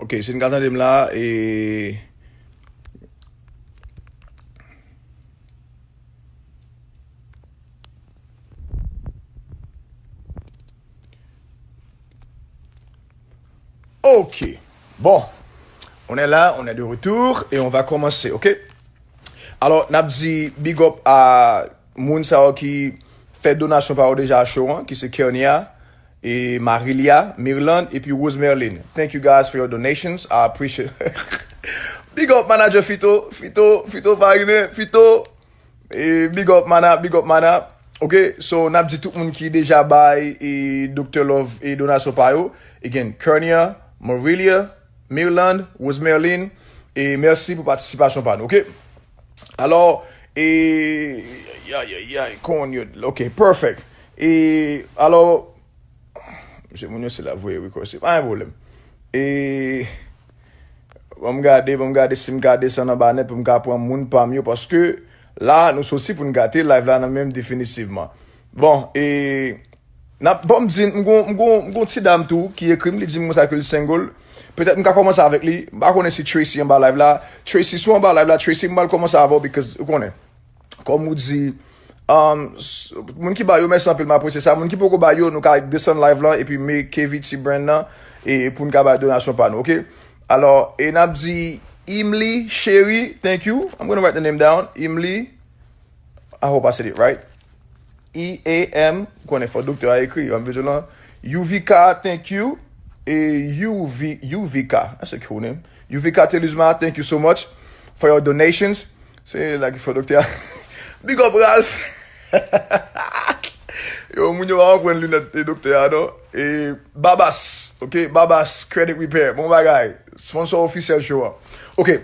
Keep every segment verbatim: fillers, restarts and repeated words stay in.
Ok, si n ka tande m la, e... Ok. Bon. On est là, on est de retour et on va commencer, ok? Alors, n ap di big up a moun sa yo ki fè donasyon pa yo deja a show an, ki se Kernia, e Marilia, Mirlande, epi Rose Merlin. Thank you guys for your donations. I appreciate. Big up manager Fito, Fito, Fito Farine, Fito. E big up mana, big up mana. Ok, so n ap di tout moun ki deja bay e Doktè Love e donasyon pa yo. Again, Kernia, Marilia, Mirlande, Rose Merlin, e mèsi pou patisipasyon pa nou, ok? Alò, e, yay, yay, yay, konyo, ok, perfect. E, alò, mesye, moun yo se la voye request, pa gen pwoblèm. E, ban m gade, ban m gade si m ka desann anba nèt pou m ka pran moun pa m yo, paske la, nou soti pou n gate live la nan menm definitivman. Bon, e, N ap, bon, m di, m gon, m gon, m gon ti dam tou ki ekri m, li di m konsa ke l single. Petèt m ka kòmanse avèk li. M pa konnen si Tracy anba live la. Tracy, si w anba live la, Tracy, m pral kòmanse avè w because ou konnen. Kòm ou di, um, s- moun ki ba yo, mèsi anpil, m apresye sa. Moun ki poko ba yo, nou ka desann live lan epi me K V T brand nan e pou n ka bay donasyon pa nou, ok? Alò, e n ap di Imli Cheri, thank you. I'm gonna write the name down. Imli, I hope I said it right. E A M, ou konnen fò doktè a ekri, an bezwen lan. Yuvika, thank you. E Yuvi, Yuvika, that's a cool name. Yuvika Teluzma, thank you so much for your donations. Se la ki fò doktè a. Big up, Ralph. Yo, moun yo pa konprann linèt e doktè a, non. E Babas, ok? Babas, Credit Repair, bon bagay. Sponsor ofisyèl show a. Ok.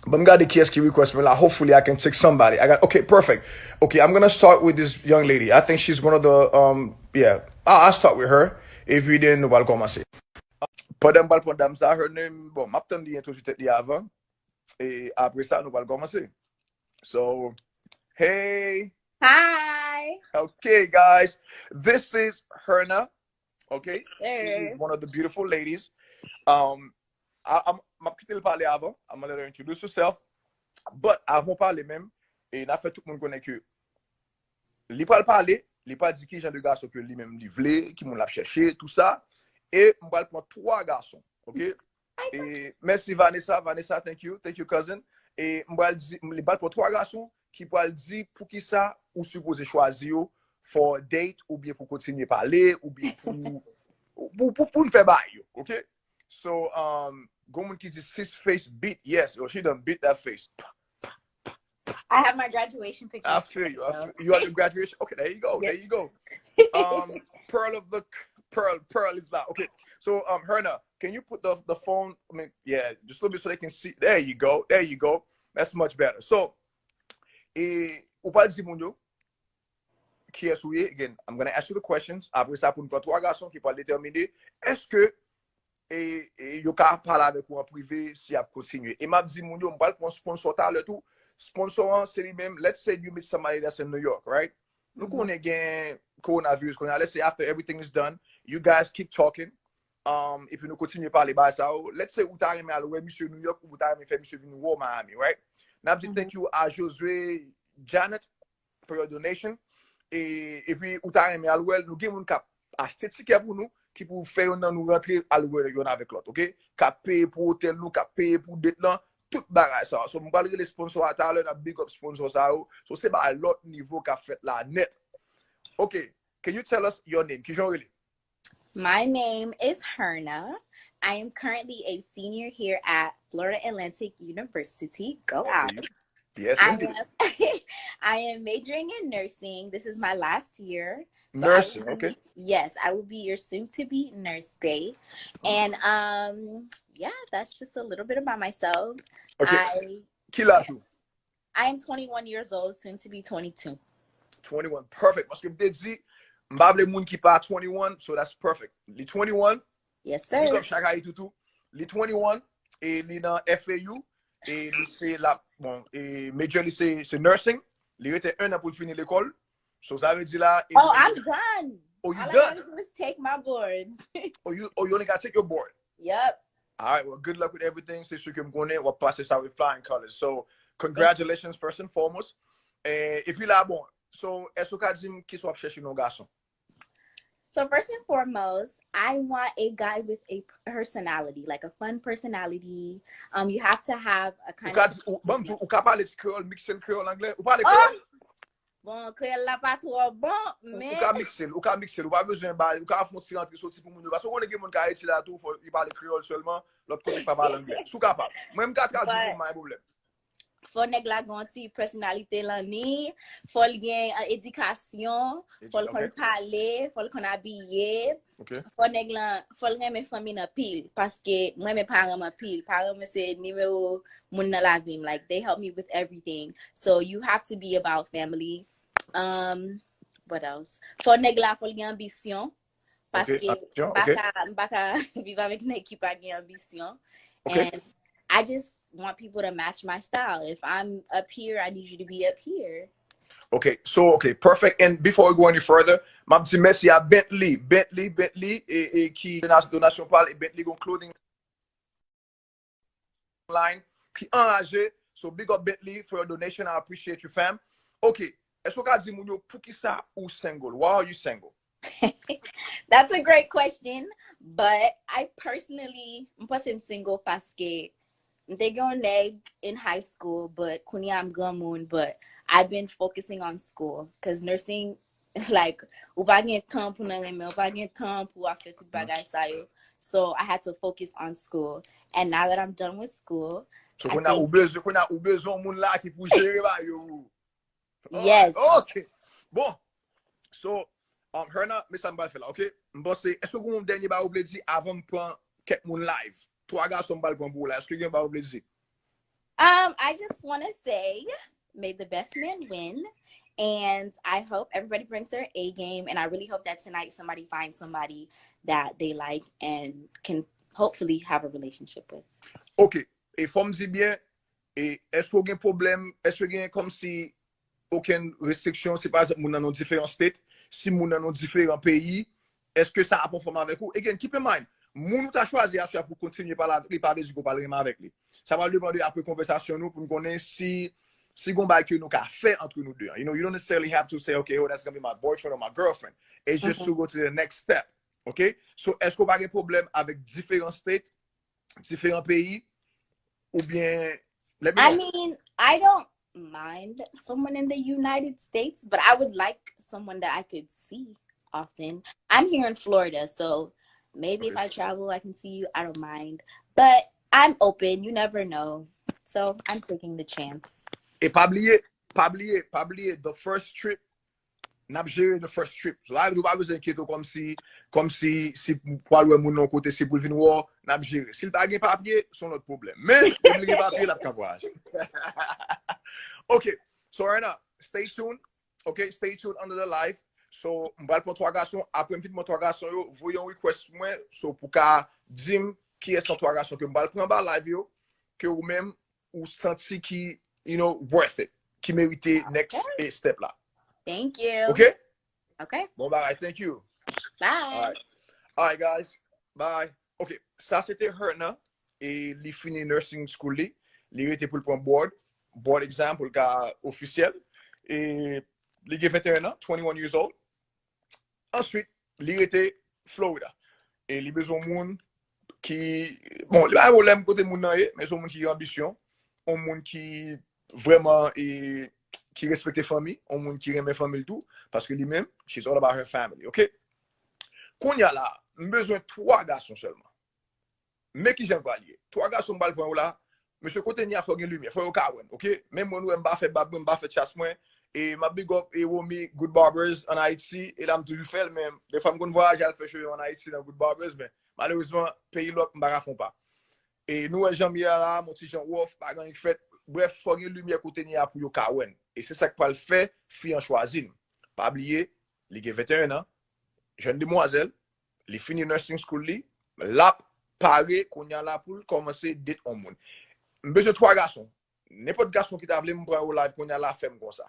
Ban m gade kiyès ki request mwen la. Hopefully I can take somebody. I got, okay, perfect. Okay, I'm gonna start with this young lady. I think she's one of the, um, yeah. I, I'll start with her. Epi then nou pral kòmanse. Pandan m pral pran dam sa, her name, bon, m ap tann li entwodui tèt li avan. E apre sa, nou pral kòmanse. So, hey. Hi. Okay, guys. This is Herna. Okay? She is Sir. One of the beautiful ladies. Um, I, I'm, m ap kite l pale avan. I'm gonna let her introduce herself. But avan pale menm, e n a fè tout moun konnen ke li pral pale, li pral di ki jan de gason ke li menm li vle, ki moun l ap chèche, tou sa. E m pral pran twa gason, ok? E mèsi Vanessa, Vanessa, thank you, thank you cousin. E m pral di, li pral pran twa gason ki pral di poukisa ou sipoze chwazi yo for a date oubyen pou kontinye pale oubyen pou pou pou pou n fè bagay yo, ok? So, um, gon moun ki di sis face beat, yes, yo, she done beat that face. I have my graduation pictures. I feel you. I So. Feel, you at the graduation? Okay, there you go. There Yes. You go. Um, Pearl of the Pearl, Pearl is loud. Okay, so um, Herna, can you put the the phone? I mean, yeah, just a little bit so they can see. There you go. There you go. That's much better. So, e ou pa di moun yo kiyès ou ye. Again, I'm gonna ask you the questions. Apre sa, pou n pran twa gason ki pral detèmine èske e, e, yo ka pale avèk ou an prive si y ap kontinye. E m ap di moun yo, m pral pran sponsor talè tou. Sponsor an, se li menm. Let's say you meet somebody that's in New York, right? Nou konnen gen coronavirus kounye a. Let's say after everything is done, you guys keep talking. Um, epi nou kontinye pale bagay sa yo. Let's say ou ta renmen al wè misye New York ou ta renmen fè misye vin wè w Miami, right? N ap di thank you a Josue Janet for your donation. E, epi ou ta renmen al wè l, nou gen moun k ap achte tikè pou nou, ki pou fè yonn nan nou rantre al wè yonn avèk lòt, ok? K ap peye pou otèl nou, k ap peye pou date lan, tout bagay sa yo. So, m pral rele sponsor a talè, n ap big up sponsor sa yo. So, se bagay lòt nivo k ap fèt la nèt. Ok, can you tell us your name? Kijan w rele? My name is Herna. I am currently a senior here at Florida Atlantic University. Go out. Yes, I indeed. am I am majoring in nursing. This is my last year. So I will Nursing, be- okay. Yes, I will be your soon to be nurse bae. And um yeah, that's just a little bit about myself. Okay. I Ki laj ou? I am twenty-one years old, soon to be twenty-two. Twenty-one. Perfect. Paske m te di, m pa vle moun ki pa twenty-one, so that's perfect. Li twenty-one, Yes, big sir. Up Chak Ayiti tou. Li twenty-one, e li nan F A U, e li se la, bon, e major li se, se nursing. Li rete un an pou l fini lekòl. So, sa vle di la, e Oh, li- I'm done. Oh, you All I done? Gotta do is take my boards. Oh, you, oh, you only gotta take your board. Yep. All right, well, good luck with everything. Se sou ke m konnen w ap pase sa with flying colors. So, congratulations first and foremost. E, epi la, bon, so, èske w ka di m kisa w ap chèche nan yon gason? So first and foremost, I want a guy with a personality, like a fun personality. Um, you have to have a Ou kind ka of di, ou, ban m di, ou ka pale ti kreyòl, mix and kreyòl anglè. Ou pale Oh! Kreyòl? Bon, kreyòl la pa twò bon, Ou, ou men ka mix it, ou ka mix it. Ou pa bezwen ba, ou ka fè yon ti rantre soti pou moun yo. Paske ou konnen gen moun ka rete la tou, fò li pale kreyòl sèlman, lòt kote pa pale anglè. Si w kapab. Mwen, m ka tradui But- pou mwen, pa gen pwoblèm. Fò nèg la gen yon ti pèsonalite lan ni, fò l gen uh, edikasyon, fò l konn Ok. Pale, fò l konn abiye, Ok. Fò nèg lan, fò l renmen fanmi l anpil, paske mwen renmen paran m anpil. Paran mwen se nimewo moun nan lavi m, like, they help me with everything. So you have to be about family. Um, what else? Fò nèg la, fò l gen anbisyon, Ok, paske anbisyon, m pa ok. ka, m pa ka viv avèk nèg ki pa gen anbisyon. Ok. And I just want people to match my style. If I'm up here, I need you to be up here. Ok, so, ok, perfect. And before we go any further, m ap di mèsi a Bentley, Bentley, Bentley, e, e ki donasyon pa l, e Bentley gon clothing line ki anraje. So big up Bentley for your donation. I appreciate you, fam. Ok, èske w ka di moun yo poukisa ou single? Why are you single? That's a great question, but I personally, m panse m single paske m te gen yon nèg in high school, but kounye a m granmoun, but I've been focusing on school, cause nursing, like, ou pa gen tan pou nan renmen, ou pa gen tan pou ap fè tout bagay sa yo. So I had to focus on school. And now that I'm done with school, So I kounye a ou think bezwen, kounye a ou bezwen yon moun la ki pou jere ba yo. Yes. Ok. Bon. So, um, Herna, men sa m pral fè la, ok? M panse, èske ou gen yon dènye bagay ou vle di avan m pran kèk moun live? Twa gason m pral pran pou ou la. Èske gen yon bagay ou vle di? Um, I just want to say, may the best man win. And I hope everybody brings their A game. And I really hope that tonight somebody finds somebody that they like and can hopefully have a relationship with. Ok. E fò m di byen, e èske w gen pwoblèm, èske gen kòmsi okenn restriksyon, si pa egzanp moun nan nan diferan state, si moun nan nan diferan peyi, èske sa ap anfòm avèk ou? Again, keep in mind, moun ou ta chwazi aswè a pou kontinye pale avèk li, pa vle di ke w pral renmen avèk li. Sa pral depande apre konvèsasyon nou pou n konnen si, si gon bagay ke nou ka fè antre nou de. You know, you don't necessarily have to say, okay, oh, that's gonna be my boyfriend or my girlfriend. It's just to go to the next step. Ok? So, èske w pa gen pwoblèm avèk diferan state, diferan peyi, oubyen, let me I know. mean, I don't mind someone in the United States, but I would like someone that I could see often. I'm here in Florida, so maybe if Okay. I travel, I can see you. I don't mind. But I'm open. You never know. So I'm taking the chance. E pa bliye, pa bliye, pa bliye, the first trip, n ap jere the first trip. So, la, ou pa bezwen enkyete w kòmsi, kòmsi, si pou al wè moun nan kote, si pou l vin wè w, n ap jere. Si l pa gen papye, se yon lòt pwoblèm. Men, depi li gen papye, l ap ka vwayaje. Ok. So, right now, stay tuned. Ok, stay tuned under the live. So, m pral pran twa gason. Apre m fin pran twa gason yo, voye yon request pou mwen. So, pou ka di m kiyès nan twa gason ke m pral pran anba live yo, ke ou menm, ou santi ki, you know, worth it, ki merite next Okay. eh, step la. Thank you. Ok? Okay. Bon bagay, thank you. Bye. Alright. Alright, guys. Bye. Ok, sa se te Herna. E li fini nursing school li. Li rete pou l pran board. Board exam pou l ka ofisyèl. E li gen venteyen an, twenty-one years old. Answit, li rete Florida. E li bezwen moun ki, bon, li pa gen pwoblèm kote moun nan ye, men se yon moun ki gen anbisyon, yon moun ki vrèman, e, ki respekte fanmi, yon moun ki renmen fanmi l tou, paske li menm, she's all about her family, ok? Kounye a la, m bezwen twa gason sèlman. Men kijan l pral ye. Twa gason m pral pran yo la, mesye, kote n ye a fò gen limyè, fò yo ka wè n, ok? Menm mwen, nou wè m pa fè bab mwen, m pa fè chas mwen, e m ap big up e Romy Good Barbers an Ayiti, e la m toujou fè l, men defwa m konn vwayaje al fè cheve an Ayiti nan Good Barbers, men malerezman, peyi lòk, m pa ka fè yon pa. E nou wè jan m ye a la, m on ti jan wòf, pa gen anyen k fèt. Brèf, fò gen limyè kote n ye a pou yo ka wè n. E se sa k pral fè fi an chwazi n. Pa bliye, li gen venteyen an, jèn demwazèl, li fini nursing school li, l ap pare kounye a la pou l kòmanse date on moun. M bezwen twa gason. Nenpòt gason ki ta vle m pran yo live kounye a la, fè m konsa.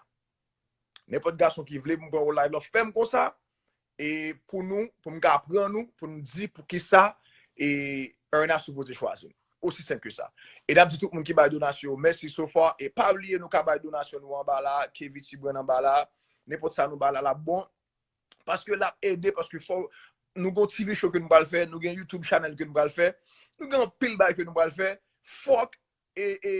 Nenpòt gason ki vle m pran yo live la, fè m konsa. E pou nou, pou m ka pran nou, pou n di poukisa, e Erna sipoze chwazi l. Osi senp ke sa. E n ap di tout moun ki bay donasyon yo mèsi so far. E pa bliye nou ka bay donasyon nou anba la, Kevity Brand anba la, nenpòt sa nou ba la, l ap bon. Paske l ap ede, paske fò nou gen yon T V show ke nou pral fè, nou gen YouTube channel ke nou pral fè, nou gen anpil bagay ke nou pral fè. Fòk e, e,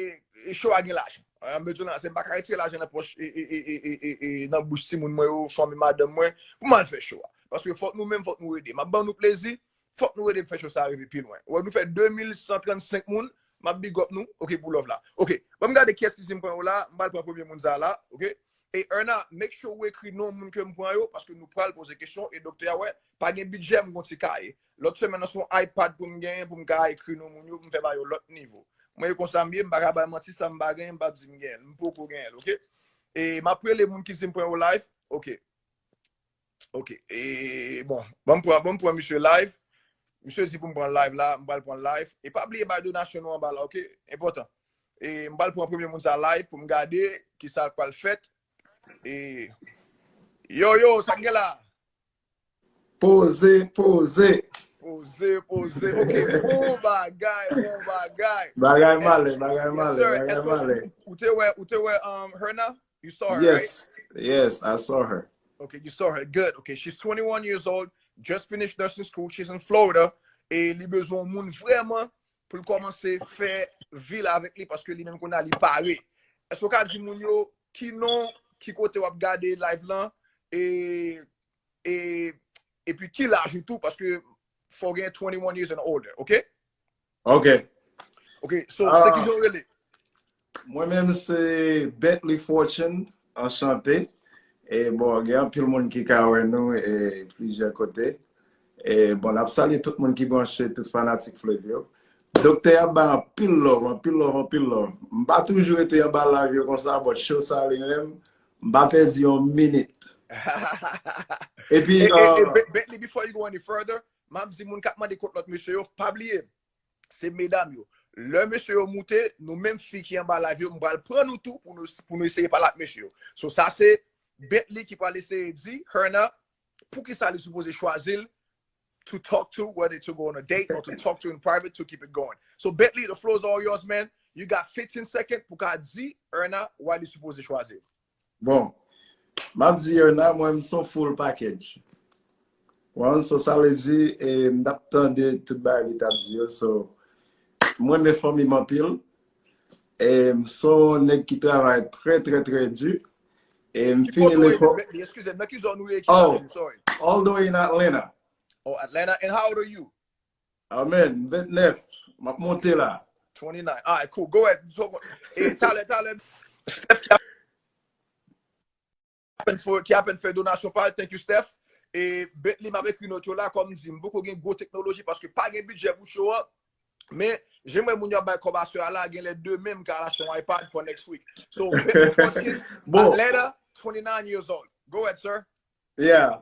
e show a gen lajan. An, m bezwen lajan, m pa ka retire lajan nan pòch, e, e, e, e, e, e, nan bouch timoun mwen yo, fanmi madanm mwen, pou m al fè show a. Paske fòk nou menm, fòk nou ede. M ap ban nou plezi, fòk nou ede fè show sa a rive pi lwen. Ou wè, nou fè de mil san trannsenk moun, m ap big up nou, ok, pou love la. Ok, ban m gade kiyès ki di m pran yo la, m pral pran premye moun sa a la, ok? E Erna, make sure ou ekri non moun ke m pran yo, paske nou pral poze kesyon, e doktè a wè, pa gen bidjè, m gon ti kaye. Lòt semèn nan se yon iPad pou m genyen, pou m ka ekri non moun yo, pou m fè ba yo lòt nivo. Mwen e konsa m ye, m pa ka bay manti, sa m pa genyen, m p ap di m genyen l, m poko genyen l, ok? E m ap rele moun ki di m pran yo live, ok. Ok, e bon, ban m pran, ban m pran misye live. Misye di pou m pran live la, m pral pran live. E pa bliye bay donasyon nou anba la, ok? Enpòtan. E m pral pran premye moun sa live pou m gade kisa k pral fèt. E yo, yo, sa k gen la? Poze, poze. Poze, poze. Ok, bon bagay, bon bagay. Bagay malè, bagay malè, bagay Èske malè. Ou te wè, ou te wè um, Herna? You saw her, right? Yes, yes, I saw her. Okay, you saw her. Good. Okay, she's twenty-one years old, just finished nursing school. She's in Florida. E li bezwen yon moun vrèman pou l kòmanse fè vi l avèk li paske li menm kounye a li pare. Èske w ka di moun yo ki non, ki kote w ap gade live lan e, e epi ki laj ou tou paske fò w gen twenty-one years and older, ok? Ok. Ok, so se ki jan w rele? Mwen menm se Bentley Fortune, anchante. E bon, gen anpil moun ki ka wè nou e plizyè kote. E bon, n ap salye tout moun ki branche, tout fanatik Fleuve yo. Doktè ap bay anpil love, anpil love, anpil love. M pa toujou rete anba live yo konsa, but show sa li menm, m pa pèdi yon minit. Epi, E, e, e, uh, Be- Bentley, before you go any further, m ap di moun k ap mande kot lòt mesye yo, pa bliye, se medam yo. Lè mesye yo moute, nou menm fi ki anba live yo, m pral pran nou tou pou nou, pou nou eseye pale ak mesye yo. So sa se Bentley ki pral eseye di Herna poukisa li sipoze chwazi l to talk to, whether to go on a date or to talk to in private to keep it going. So Bentley, the floor is all yours, man. You got fifteen seconds pou ka di Herna why li sipoze chwazi l. Bon, m ap di Herna, mwen m son full package. Wan, so sa vle di, e, m t ap tande tout bagay li t ap di yo, so, mwen renmen fanmi m anpil. E, m son nèg ki travay trè, trè, trè di. E, m Ki kote fini w ye, lekòl. Bentley? Excuse me, nan ki zòn ou ye? Ki Oh. Sorry. All the way in Atlanta. Oh, Atlanta. And how old are you? Amen. Ventnèf. M ap monte la. Twenty-nine. All right, cool. Go ahead. So, e talè, talè, Steph ki ap- ki apèn fè donasyon pa, thank you, Steph. E Bentley, m ap ekri nòt yo la, kòm di, m poko gen gwo teknoloji paske pa gen bidjè pou show an. Men, jan m wè moun yo ap bay kòb aswè a la, gen lè demen m ka al achte yon iPad for next week. So, Bentley Fortune, Bon. Atlanta, twenty-nine years old. Go ahead, sir. Yeah.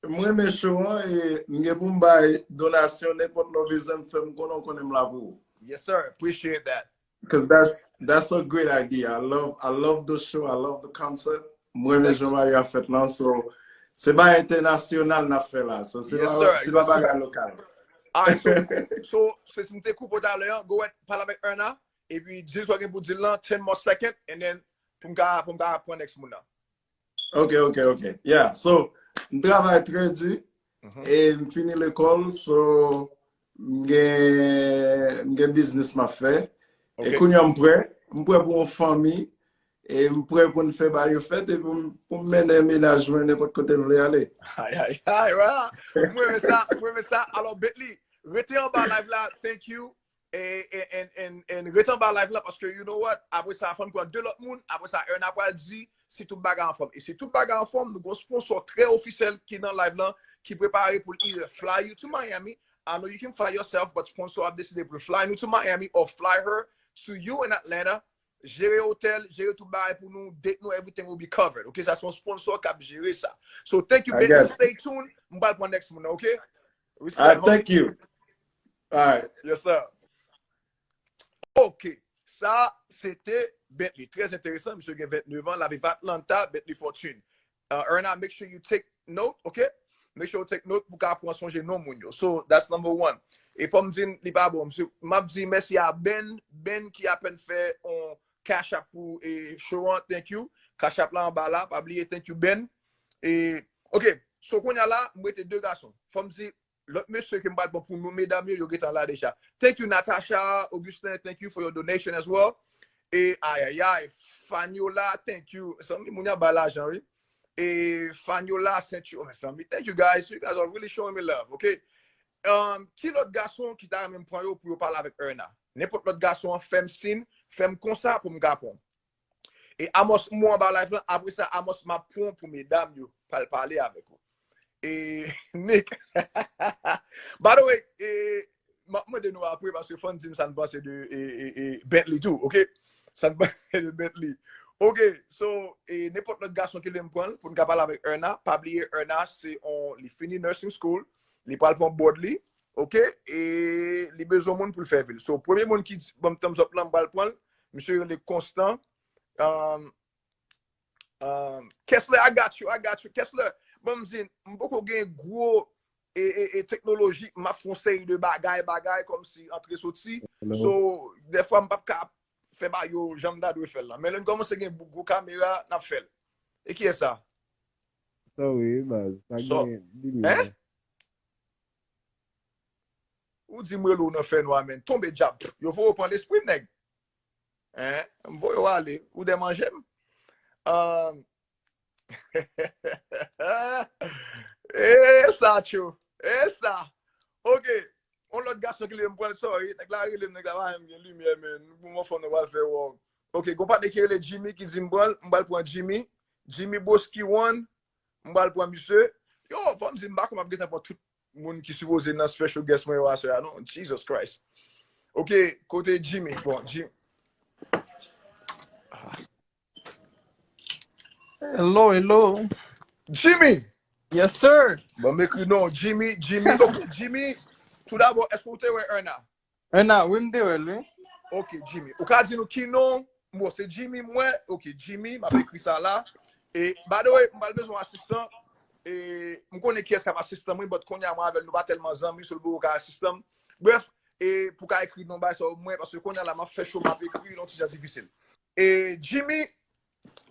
Mwen renmen show an e m gen pou m bay donasyon nenpòt lè w bezwen m fè m konnen w konnen m la pou ou. Yes, sir. Appreciate that. Because that's that's a great idea. I love I love the show. I love the concept. Mwen renmen jan bagay a fèt lan. So se bagay entènasyonal n ap fè la. So se Yes, pa sir. se pa Yes, sir. Bagay lokal. All right, so, so, so si m te koupe w talè an, go ahead, pale avèk Erna, epi di l sa w gen pou di l lan, ten more second, and then pou m ka, pou m ka pran next moun nan. Ok, ok, ok. Yeah, so m travay trè di Mhm. e m fini lekòl, so m gen m gen biznis m ap fè. E Ok. Kounye a m prè, m prè pou yon fanmi, e m prè pou n fè bagay yo fèt, e pou m pou m mennen menaj mwen nenpòt kote l vle ale. Ay, ay, ay, wa. Mwen renmen sa, mwen renmen sa. Alò, Bentley, rete anba live la, thank you. E, e, and, and, and rete anba live la, paske you know what? Apre sa, fò n pran de lòt moun, apre sa, Erna pral di si tout bagay anfòm. E si tout bagay anfòm, nou gon sponsò trè ofisyèl ki nan live lan, ki prepare pou l either fly you to Miami. I know you can fly yourself, but sponsò ap deside pou l fly nou to Miami or fly her to you in Atlanta. Jere otèl, jere tout bagay pou nou, date nou, everything will be covered. Ok, sa se yon sponsò k ap jere sa. So thank you, I Bentley. guess. Stay tuned. M pral pran next moun nan, ok? All right, thank you. All right. Yes, sir. Ok. Sa, se te Bentley. Trè enteresan. Misye gen vennèf an, l ap viv Atlanta, Bentley Fortune. Uh, Erna, make sure you take note, ok? Make sure you take note pou ka pran sonje non moun yo. So, that's number one. E fò m di n, li pa bon. M ap di mèsi a Ben, Ben ki apèn fè on Cash App pou e show an. Thank you. Cash App la anba la. Pa bliye, thank you, Ben. E, ok. So, kounye a la, m rete de gason. Fò m di, lòt mesye ke m pral pran pou nou, medam yo, yo gentan la deja. Thank you, Natasha, Augustin, thank you for your donation as well. E, ayayay, Fanyola, thank you. Zanmi, moun yo ba lajan, wi. E, Fanyola, thank you. Oh, zanmi, thank you, guys. You guys are really showing me love, ok? Um, ki lòt gason ki ta renmen m pran yo pou yo pale avèk Erna? Nenpòt lòt gason an, fè m sin, fè m konsa pou m ka pran. E Amos, m wè w anba live lan, apre sa, Amos, m ap pran pou medam yo, pral pale avèk ou. E, Nick, by the way, e, m ap mande nou apre, paske fò n di m sa n panse de e, e, e, Bentley tou, ok? Sa n panse de Bentley. Ok, so, e, nenpòt lòt gason ki vle m pran l, pou n ka pale avèk Erna, pa bliye Erna, se on, li fini nursing school, li pral pran board li, ok? E li bezwen moun pou l fè vin. So, premye moun ki di, ban m thumbs up lan, m pral pran l. Misye rele Constant. Um, um, Kessler, I got you, I got you. Kessler, ban m di, m poko gen gwo e, e, e teknoloji, m ap fè yon seri de bagay, bagay, kòmsi antre soti. So, dèfwa m p ap ka fè bagay yo jan m ta dwe fè l lan. Men lè n kòmanse gen gwo kamera, n ap fè l. E kiyès sa? Sorry, baz. Pa gen limyè. Ou di m rele w nan fènwa, men. Tonbe dyab. Yo voye w pran lespri m, nèg. Hein? M voye w ale. Ou demanje m. Um, e sa, tcho. E sa. Ok. On lòt gason ki leve m pran l, sorry. Nèg la rele m, nèg la pa menm gen limyè, men. Nou pou mwen fò nou pral fè wòg. Ok, gon patnè ki rele Jimmy ki di m pran l, m pral pran Jimmy. Jimmy Boski One, m pral pran misye. Yo, fò m di, m pa konn m ap gentan pran tout moun ki sipoze nan special guest mwen yo aswè a, non. Jesus Christ. Ok, kote Jimmy? Bon, Jimmy. Hello, hello. Jimmy! Yes, sir. Bon, m ekri non, Jimmy, Jimmy. Ok, Jimmy, tou dabò, èske w te wè Erna? Erna, wi, m te wè l, wi. Ok, Jimmy. Ou ka di nou ki non? Bon, se Jimmy m wè. Ok, Jimmy, m ap ekri sa la. E, by the way, m pral bezwen asistan. E, m konnen kiyès k ap asistan mwen, but kounye a mwen avè l, nou pa tèlman zanmi, so l poko ka asistan m. Bref, e, pou ka ekri non bagay sa omwen, paske kounye a la, m ap fè cho, m ap ekri, l yon ti jan difisil. E, Jimmy,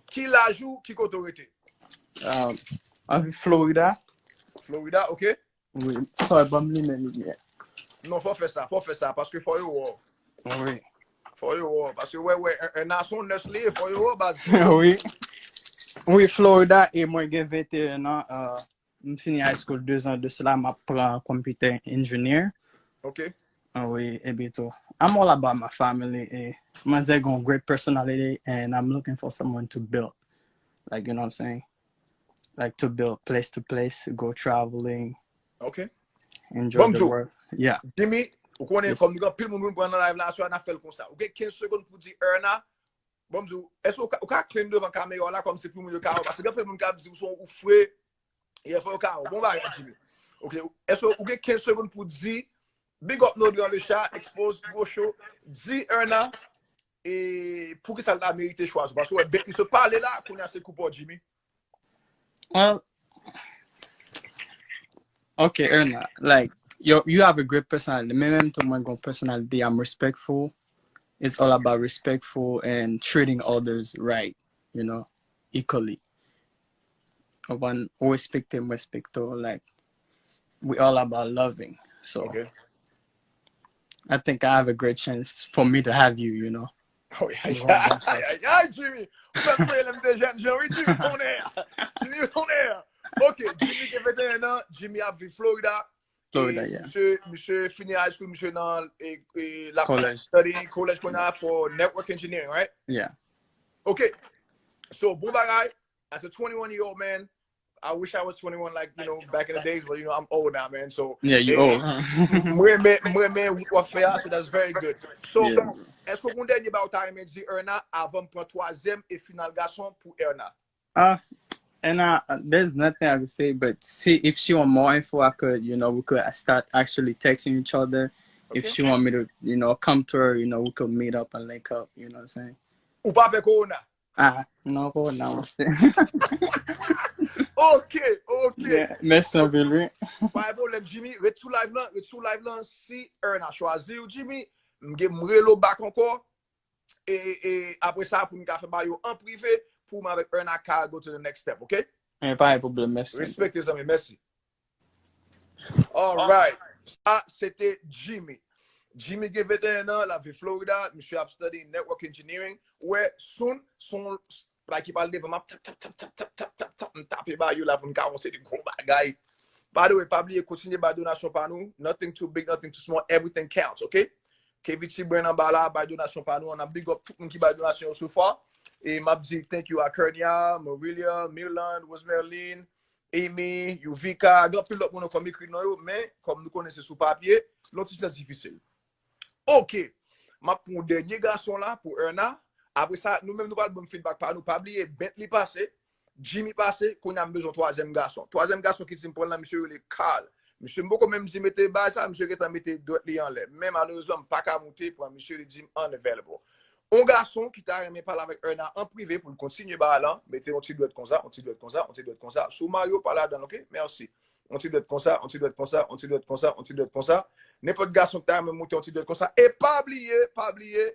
ki laj ou, ki kote w rete? Um, anvi Florida. Florida, ok. Wi, fò ban m limen limyè. Non, fò fè sa, fò fè sa, paske fò yo wè w. Wi. Fò yo wè w, paske wè, wè, un, un nason nès li, fò yo wè w, baz. Wi. Wi, Florida, e mwen gen venteyen an, uh, m fini high school de zan de sela, m ap pran computer engineer. Ok. Ah, wi, epi tou. I'm all about my family, e manzè gon great personality, and I'm looking for someone to build. Like, you know what I'm saying? Like, to build place to place, go traveling, Ok. enjoy Bon, the Joe. World. Yeah. Jimmy, ou konnen kòm nou gen anpil moun pou nou pran nan live la, aswè a n ap fè l konsa. Ou gen kenz segonn pou di Erna. Bon, m di w, èske ou ka, ou ka clean devan kamera la kòm se pou moun yo ka wè? Paske gen anpil moun k ap di ou se yon ou fre. Yeah, fò yo ka wè. Bon bagay, Jimmy. Ok, èske ou gen kenz segonn pou di, big up Nodran Le Chat, expose gwo show, di Erna, e poukisa l ta merite chwazi w? Paske w wè Bentley sot pale la, kounye a se kou pa w, Jimmy. Well, okay, Erna, like, you you have a great personality. Men menm tou mwen gon personality, I'm respectful. It's all about respectful and treating others right, you know, equally. Ou konprann, ou respekte m, respekte w, like, we all about loving. So, Ok. I think I have a great chance for me to have you, you know. Ay, ay, ay, ay, Jimmy. Ou fè m sonje lè m te jèn jan, wi, Jimmy tonnè. Jimmy tonnè. Ok, Jimmy gen venteyen an, Jimmy ap viv Florida. Florida, E yeah. Misye, misye fini high school, misye nan e, e, la College. Studying college kounye a for network engineering, right? Yeah. Ok. So, bon bagay. As a twenty-one year old man, I wish I was twenty-one, like, you know, back in the days, but, you know, I'm old now, man. So, Yeah, you eh, old. Huh? Mwen renmen, mwen renmen w ap fè a, so that's very good. So, Yeah. Èske w gon dènye bagay ou ta renmen di Erna avan m pran twazyèm e final gason pou Erna? Uh, and uh, there's nothing I could say, but see, if she want more info, I could, you know, we could start actually texting each other. If Okay. She want me to, you know, come to her, you know, we could meet up and link up, you know what I'm saying? Ou pa pè kowona? Ah, no, no. Ok, ok. Mèsi anpil, wi. Pa gen pwoblèm, Jimmy. Ret sou live lan, ret sou live lan. Si Erna chwazi w, Jimmy, m gen m rele w back ankò. E, e apre sa, pou n ka fè bagay yo an prive, pou mwen avèk Erna ka go to the next step, ok? E pa gen pwoblèm, mèsi. Respekte, zanmi, mèsi. Alright. Sa, se te Jimmy. Jimmy gen venteyen an, l ap viv Florida, misye ap study network engineering. Ou wè, soon, son, like, ki pale devan m ap tap, tap, tap, tap, tap, tap, tap, tap, m tape ba yo la pou n ka avanse de gwo bagay. By the way, pa bliye, kontinye bay donasyon pa nou. Nothing too big, nothing too small, everything counts, ok? K V T Brand anba la, bay donasyon pa nou. An ap big up tout moun ki bay donasyon yo so far. E m ap di thank you a Kernia, Marilia, Mirland, Rosemerlin, Amy, Yuvika, gen anpil lòt moun ankò m ekri non yo, men kòm nou konnen se sou papye, l on ti jan difisil. Ok, m ap pran yon dènye gason la pou Erna. Apre sa, nou menm nou pral ban m feedback pa nou. Pa bliye, Bentley pase, Jimmy pase, kounye a m bezwen twazyèm gason. Twazyèm gason ki di m pran l la, misye rele Carl. Misye m poko menm di mete bay sa, misye gentan mete dwèt li anlè. Men malerezman, m pa ka moute pran misye, li di m unavailable. On gason ki ta renmen pale avèk Erna an prive pou l kontinye bagay lan, mete yon ti dwèt konsa, yon ti dwèt konsa, yon ti dwèt konsa. Si w marye w pa ladan l, ok? Mèsi. Yon ti dwèt konsa, yon ti dwèt konsa, yon ti dwèt konsa, yon ti dwèt konsa. Nenpòt gason ki ta renmen moute yon ti dwèt konsa. E pa bliye, pa bliye.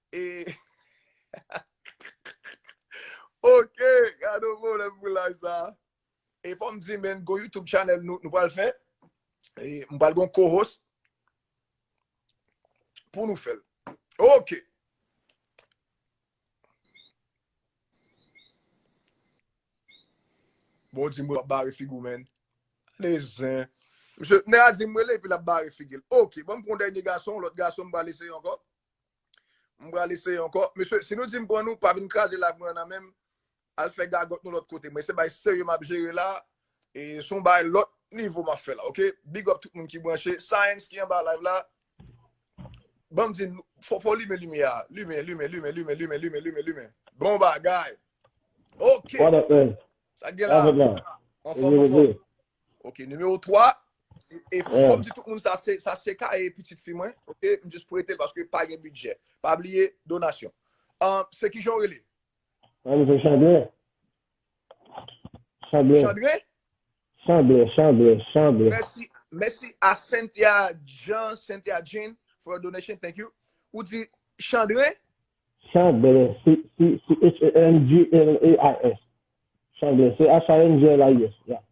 E Ok, gade yon pwoblèm pou live sa. E fò m di, men, go YouTube channel nou, nou pral fè. E m pral gon co-host pou nou fè l. Ok. Bon, di m w ap bare figi w, men. Ale zen. Misye, nèg la di m rele epi l ap bare figi l. Ok, bon, m pran yon dènye gason, lòt gason m pral eseye ankò. M pral eseye ankò. Mesye, si nou di m pran nou, pa vin kraze live mwen nan menm. Al fè gagòt nou lòt kote. Mwen se bay serye m ap jere la. E se yon bay lòt nivo m ap fè la, ok? Big up tout moun ki branche. Science ki anba live la. Ban m di, fò, fò limen limyè a. Limen, limen, limen, limen, limen, limen, limen, limen. Bon bagay. Ok. What up, man? Sa gen la. Anfòm, anfòm. Ok, nimewo twa. E, e fò m di tout moun sa se, sa se ka e pitit fi mwen. Ok, m jis prete l paske pa gen bidjè. Pa bliye donasyon. Um, se ki jan w rele? Mwen se Chandre. Chandre. Chandre? Chandre, Chandre, Chandre. Mèsi, mèsi a Cynthia Jean, Cynthia Jean, for your donation, thank you. Ou di Chandre? Chandre, C H A N G L A I S. Chandre, C H A N G L A I S, yeah.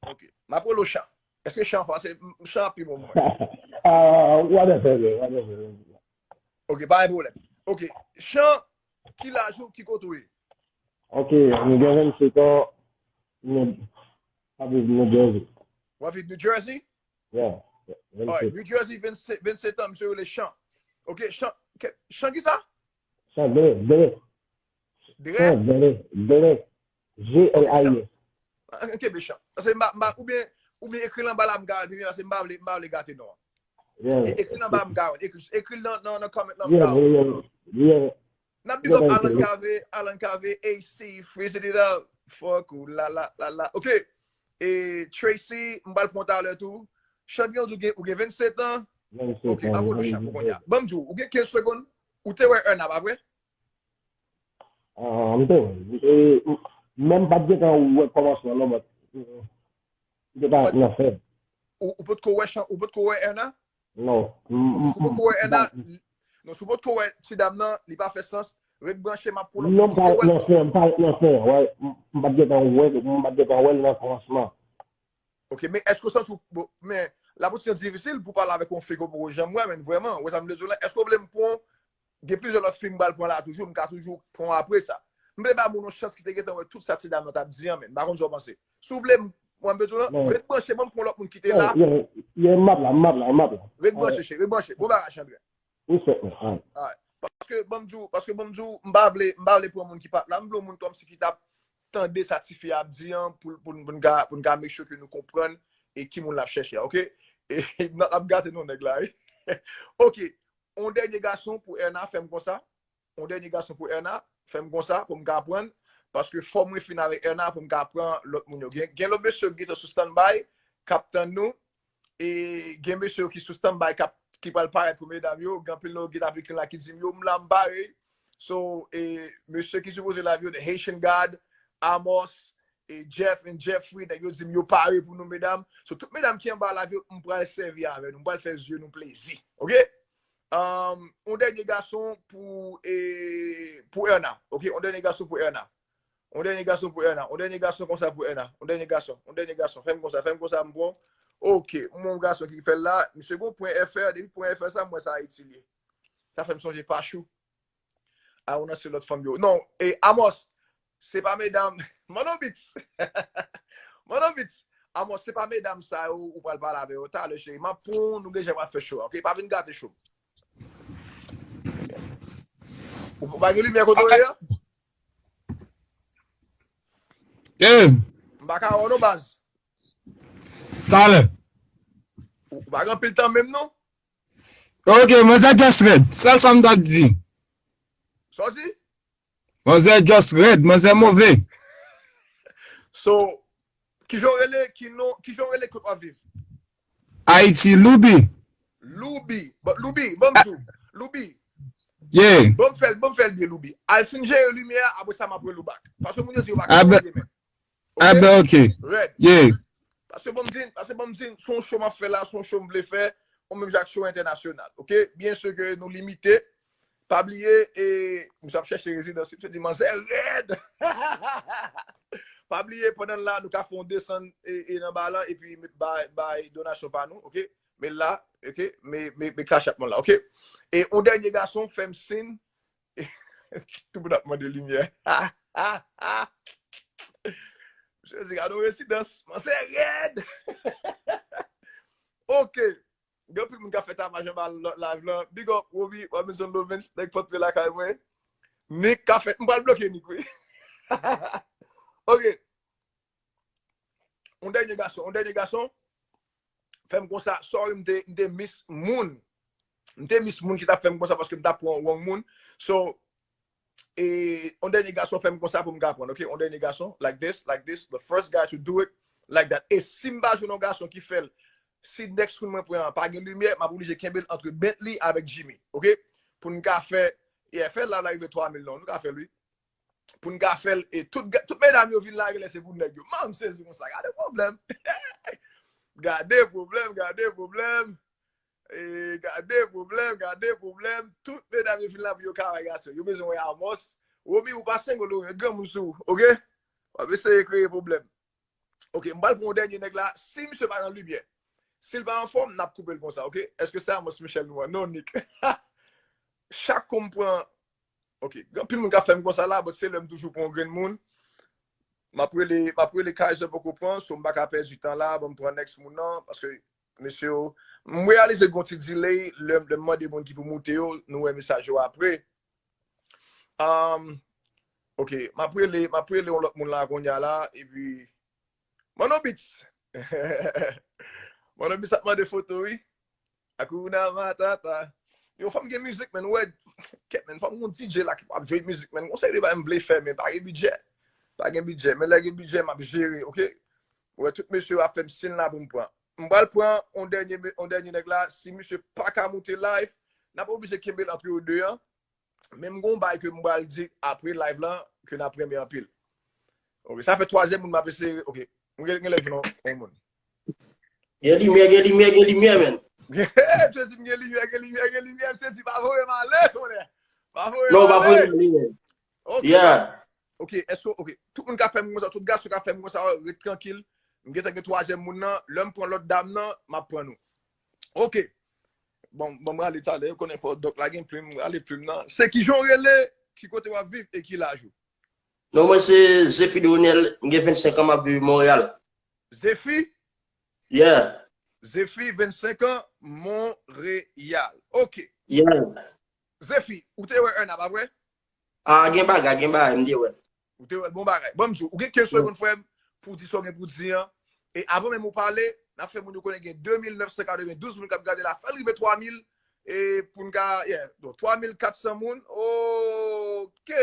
Ok. M ap rele w Chan. Èske Chan an franse? Chan ap pi bon mwen. Ah, whatever, whatever. Ok, pa gen pwoblèm. Ok. Chan, ki laj ou, ki kote w ye? Ok, m gen vennsenk an, m ap viv New Jersey. W ap viv New Jersey? Yeah. Alright, New Jersey, vennsenk, vennsenk an, misye rele Chan. Ok, Chan, Chan ki sa? Chan, Dre, Dre. Dre? Dre, Dre. G L I S. An kenbe Chan. Paske m pa, m pa, oubyen, oubyen ekri l anba la, m ka wè l pi byen, paske m pa vle, m pa vle gate non an. Yeah. E, ekri l anba, m ka wè l. Ekri, ekri l nan, nan, nan comment lan, m Yeah, ka wè l. yeah, yeah. N ap big up Alan Cave, Alan Cave, A C, freezing it up. Fuck ou, la, la, la, la. Ok. E Tracy, m pral pran talè tou. Chandrian, ou gen, ou gen vennsenk an. Ok, pa pran Chan pou kounye a. Ban m di w, ou gen kenz segonn. Ou te wè Erna, pa vre? Ah, m te wè. E, m, men m pa t gentan wè kòmansman non, but, m te pa nan fè. Ou, ou potko wè Chan, ou potko wè Erna? Non. M, m, Si w potko wè Erna, non, si w potko wè ti dam nan, li pa fè sans. Ret branche, m ap pull up. Non, m pa ret nan fè, m pa ret nan fè. Wè, m, m pa t gentan wè, m pa t gentan wè l nan kòmansman. Ok, men èske w santi w, bon, men, la pou ti jan difisil pou pale avèk yon fi ke w poko janm wè, men vrèman, wè sa m vle di w la, èske w vle m pran, gen plizyè lòt fi m pral pran la toujou, m ka toujou pran apre sa. M vle ba moun yon chans ki te gentan wè tout sa ti dam nan t ap di an, men, m pa konn sa w panse. Si w vle m, mwen m bezwen lan, ret branche, ban m pran lòt moun ki te la. Yeah, m ap la, m ap la, m ap la. Ret branche, cheri, ret branche. Bon bagay, Chandrian. Respect, man. Alright. Paske ban m di w, paske ban m di w, m pa vle, m pa vle pran moun ki pa t la, m vle yon moun kòmsi ki t ap tande sa tifi a ap di an pou, pou, pou n ka, pou n ka make sure ke nou konprann e ki moun l ap chèche a, ok? E n ap gate non nèg la, wi. Ok, yon dènye gason pou Erna, fè m konsa. Yon dènye gason pou Erna, fè m konsa pou m ka pran, paske fò mwen fin avèk Erna pou m ka pran lòt moun yo. Gen, gen lòt mesye ki gentan sou standby, k ap tann nou, e gen mesye yo ki sou standby k ap, ki pral parèt pou medam yo, gen anpil nan yo ki t ap ekri la ki di m yo, m la m pare. So, e mesye ki sipoze live yo, The Haitian God, Amos, e Jeff and Jeffrey, nèg yo di m yo pare pou nou, medam. So, tout medam ki anba live yo, m pral sèvi avè nou. M pral fè zye nou plezi. Oke? Um, yon dènye gason pou, e, pou Erna. Oke? Yon dènye gason pou Erna. Yon dènye gason pou Erna. Yon dènye gason konsa pou Erna. Yon dènye gason. Yon dènye gason. Fè m konsa. Fè m konsa, m pran. Oke. M yon gason ki fè l la. Misye gon pwen F R. Depi pwen F R sa, m wè sa Ayiti l ye. Sa fè m sonje Pachou. A, ou nan se lòt fanm yo. Non, e Amos, se pa medam. Manno Beats. Manno Beats. Amos, se pa medam sa yo ou pral pale avè yo talè, cheri. M ap pran, nou deja pral fè show a, oke? Pa vin gate show. Ou pa gen limyè kote w ye a? Eh, m pa ka wè w non, baz. Talè. Ou pa gen anpil tan menm non. Ok, manzè just rèd. Sèl sa m t ap di. Sa w di? Manzè just rèd, manzè move. So, kijan w rele, ki non, kijan w rele, kot w ap viv? Ayiti, Loubi. Loubi. Bon, Loubi, ban m di w. Loubi. Yeah. Ban m fè l, ban m fè l byen, Loubi. Al fin jere limyè a, apre sa m ap rele w back. Paske moun yo di yo pa ka rele men. Ok? Ah ben, ok. Rèd. Yeah. Paske ban m di n, paske ban m di n, se yon show m ap fè la, se yon show m vle fè, yon menm jan ak show entènasyonal. Ok? Byen si ke nou limite. Pa bliye, e, misye ap chèche rezidans, misye di manzè rèd. Pa bliye, pandan n la, nou ka fè yon desann e, e nan ba lan, epi met bay, bay donasyon pa nou, ok? Men la, ok? Men, men, men Cash App mwen la, ok? E yon dènye gason, fè m siy. Tout moun ap mande limyè. Misye di, gade yon rezidans, manzè rèd. Ok. Gen anpil moun k ap fè tapaj anba live lan. Big up, Roby, Robinson Lovens, nèg Fòtre lakay mwen. Nick k ap fè, m pral bloke Nick, wi. Ok. Yon dènye gason, yon dènye gason. Fè m konsa, sorry, m te, m te miss moun. M te miss moun ki t ap fè m konsa paske m t ap pran wrong moun. So, e yon dènye gason fè m konsa pou m ka pran, ok? Yon dènye gason, like this, like this, the first guy to do it, like that. E si m pa jwenn yon gason ki fè l, si next moun mwen pran an pa gen limyè, m ap oblije kenbe l antre Bentley avèk Jimmy, ok? Pou n ka fè, yeah, fè l la, l a rive twa mil non, nou ka fè l, wi. Pou n ka fè l, e tout, ga- tout medam yo vin lage lè se pou nèg yo. Man, m sezi konsa, gade pwoblèm. Gade pwoblèm, gade pwoblèm. E, gade pwoblèm, gade pwoblèm. Tout medam yo fin la pou yo kaway gason. Yo bezwen wè Amos. Roby, ou pa sengo lo, granmoun sou ou, ok? W ap eseye kreye pwoblèm. Ok, m pral pran yon dènye nèg la. Si misye pa nan limyè, si l pa anfòm, n ap koupe l konsa, ok? Èske se Amos Michel nou an? Non, Nick. Chak kou m pran, ok, gen anpil moun k ap fè m konsa la, but se lè m toujou pran yon grenn moun. M ap rele, m ap rele Kaiser poko pran, so m pa ka pèdi tan la, ban m pran next moun nan, paske mesye yo, m reyalize gen yon ti delay, lè, lè m mande moun ki pou moute yo, nou wè mesaj yo apre. Um, ok, m ap rele, m ap rele yon lòt moun la kounye a la, epi, Manno Beats. Manno Beats ap mande foto, wi. Hakuna Matata. Yo, fò m gen mizik, man. Ou wè, kèt, man, fò m gen yon D J la ki ap jwe mizik, man. Gon seri de bagay m vle fè, men pa gen bidjè. Pa gen bidjè. Men lè gen bidjè, m ap jere, ok? Ou wè, tout mesye yo ap fè m siy la pou m pran. M pral pran yon dènye, yon dènye nèg la. Si misye pa ka moute live, n ap oblije kenbe l antre yo de an. Men m gon bagay ke m pral di apre live lan, ke n ap renmen anpil. Ok, sa fè twazyèm moun m ap eseye. Ok, m gen, gen lè jwenn yon, yon moun. Gen limyè, gen limyè, gen limyè, man. Msye di m gen limyè, gen limyè, gen limyè. Msye di pa voye m ale, tonnè. Pa voye m ale. Non, pa voye m ale, man. Ok, yeah. Ok, èske, ok, tout moun ka fè m konsa, tout gason ka fè m konsa, ret trankil. M gentan gen twazyèm moun nan, lè m pran lòt dam nan, m ap pran nou. Ok. Bon, bon, m rale talè, ou konnen fò dòk la gen plim, rale plim nan. Se kijan w rele, ki kote w ap viv e ki laj ou? Non, mwen se Zephy Dronel, m gen vennsenk an, m ap viv Monreyal. Zephy? Yeah. Zephy, vennsenk an, Monreyal. Ok. Yeah. Zephy, ou te wè Erna, pa vre? Ah, gen bagay, gen bagay, m te wè l. Ou te wè l, bon bagay. Ban m di w, ou gen kenz segonn, frè m, pou w di sa w gen pou w di an. E avan menm ou pale, n ap fè moun yo konnen gen de mil nèf san katrevendouz moun k ap gade la. Fè l rive twa mil, e pou n ka, yeah, donk, twa mil kat san moun. Ok.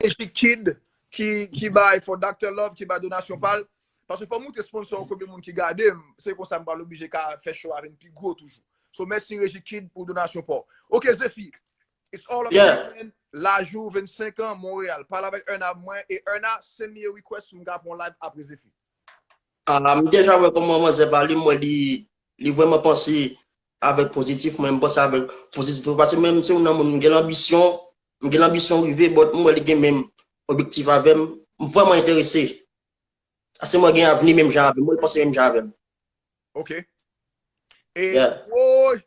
Magic Kid ki, ki bay for Doctor Love, ki bay donasyon pa l. Paske fò m montre sponsor yo konbyen moun ki gade m. Se konsa m pral oblije ka fè show a vin pi gwo toujou. So, mèsi Reji Kid pou donasyon pa w. Ok, Zefi. It's all up to you, man. Lajou, vennsenk an, Monreyal. Pale avèk Erna mwen. E Erna, send me a request pou m ka pran yon live apre Zefi. Ah, m deja wè kòman manzè pale, m wè li, li vrèman panse avèk pozitif, mwen m panse avèk pozitif tou. Paske menm se yon nan moun, m gen lanbisyon, m gen lanbisyon rive, but m wè li gen menm objektif avè m. M vrèman enterese. Paske mwen gen avni menm jan avè m, mwen panse menm jan avè m. Ok. E, woy,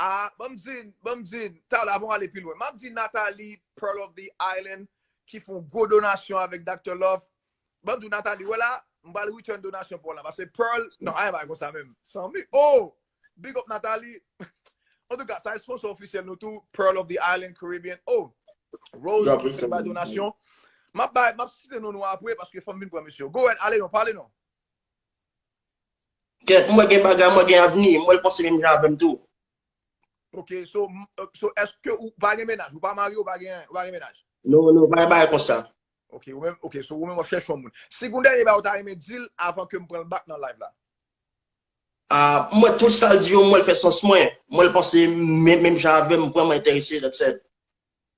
a, ban m di, ban m di, talè avan w ale pi lwen. M ap di Nathalie, Pearl of the Island, ki fè yon gwo donasyon avèk Doctor Love. Ban m di w, Nathalie, wè la, m pral return donasyon pou w la. Paske Pearl, non, anyen pa konsa menm. San mi, oh! Big up Nathalie. Antouka, sa se sponsor ofisyèl nou tou, Pearl of the Island Caribbean. Oh! Rose, ki fè bay donasyon. M ap bay, m ap site non nou apre, paske fò m vin pran mesye yo. Go ahead, ale non, pale non. Kèt, mwen gen bagay, mwen gen avni, mwen l panse menm jan avè m tou. Ok, so, so èske ou pa gen mennaj? Ou pa marye, ou pa gen, ou pa gen mennaj? Non, non, pa gen bagay konsa. Ok, ou menm, ok, so ou menm w ap chèche yon moun. Si gon dènye bagay ou ta renmen di l avan ke m pran l back nan live la? Ah, mwen, tout sa l di yo, mwen l fè sans mwen. Mwen l panse menm, menm jan avè m, vrèman enterese, that's it.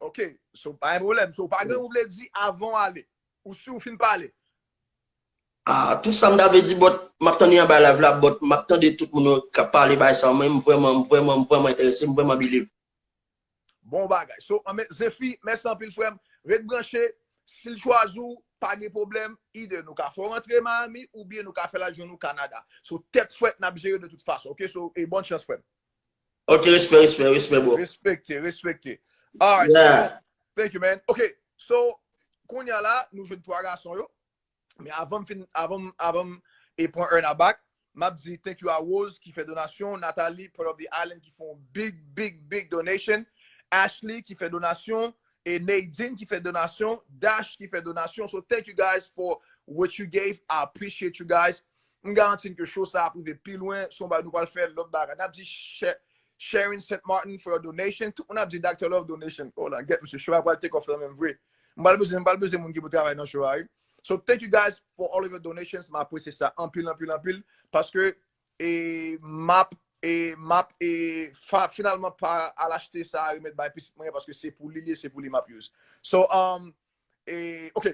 Ok, so pa gen pwoblèm. So pa gen ou vle di avan w ale. Ou si ou fin pale. Ah, tout sa m ta vle di, but m ap tande anba live la, but m ap tande tout moun yo k ap pale bay sa, mwen m vrèman, m vrèman, m vrèman enterese, m vrèman believe. Bon bagay. So, anmen, Zefi, mèsi anpil frè m. Ret branche. Si l chwazi w, pa gen pwoblèm. Ide nou ka fè w rantre Miami oubyen nou ka fè l al jwenn ou Kanada. So, tèt frèt, n ap jere de tout fason. Ok, so, e bòn chans frè m. Ok, respè, respè, respè, bro. Respekte, respekte. Alright, so, thank you, man. Ok, so, kounye a la, nou jwenn twa gason yo. Men avan m fin, avan m, avan m e pran Erna back, m ap di thank you a Rose ki fè donasyon, Nathalie, Pearl of the Island ki fè yon big, big, big donation, Ashley ki fè donasyon, e Nadine ki fè donasyon, Dash ki fè donasyon. So thank you guys for what you gave. I appreciate you guys. M garanti n ke show sa ap rive pi lwen, se yon bagay nou pral fè lòt bagay. N ap di Sharon Saint Martin for your donation. Tout moun ap di Doctor Love donation. Oh la, get misye, show a pral take off la menm vre. M pral bezwen, m pral bezwen moun ki pou travay nan show a, wi. So thank you guys for all of your donations. M apresye sa anpil, anpil, anpil. Paske e m ap, e m ap, e finalman pa al achte sa remèd bay pitit mwen paske se pou li li ye, se pou li m ap use. So, um, e, ok.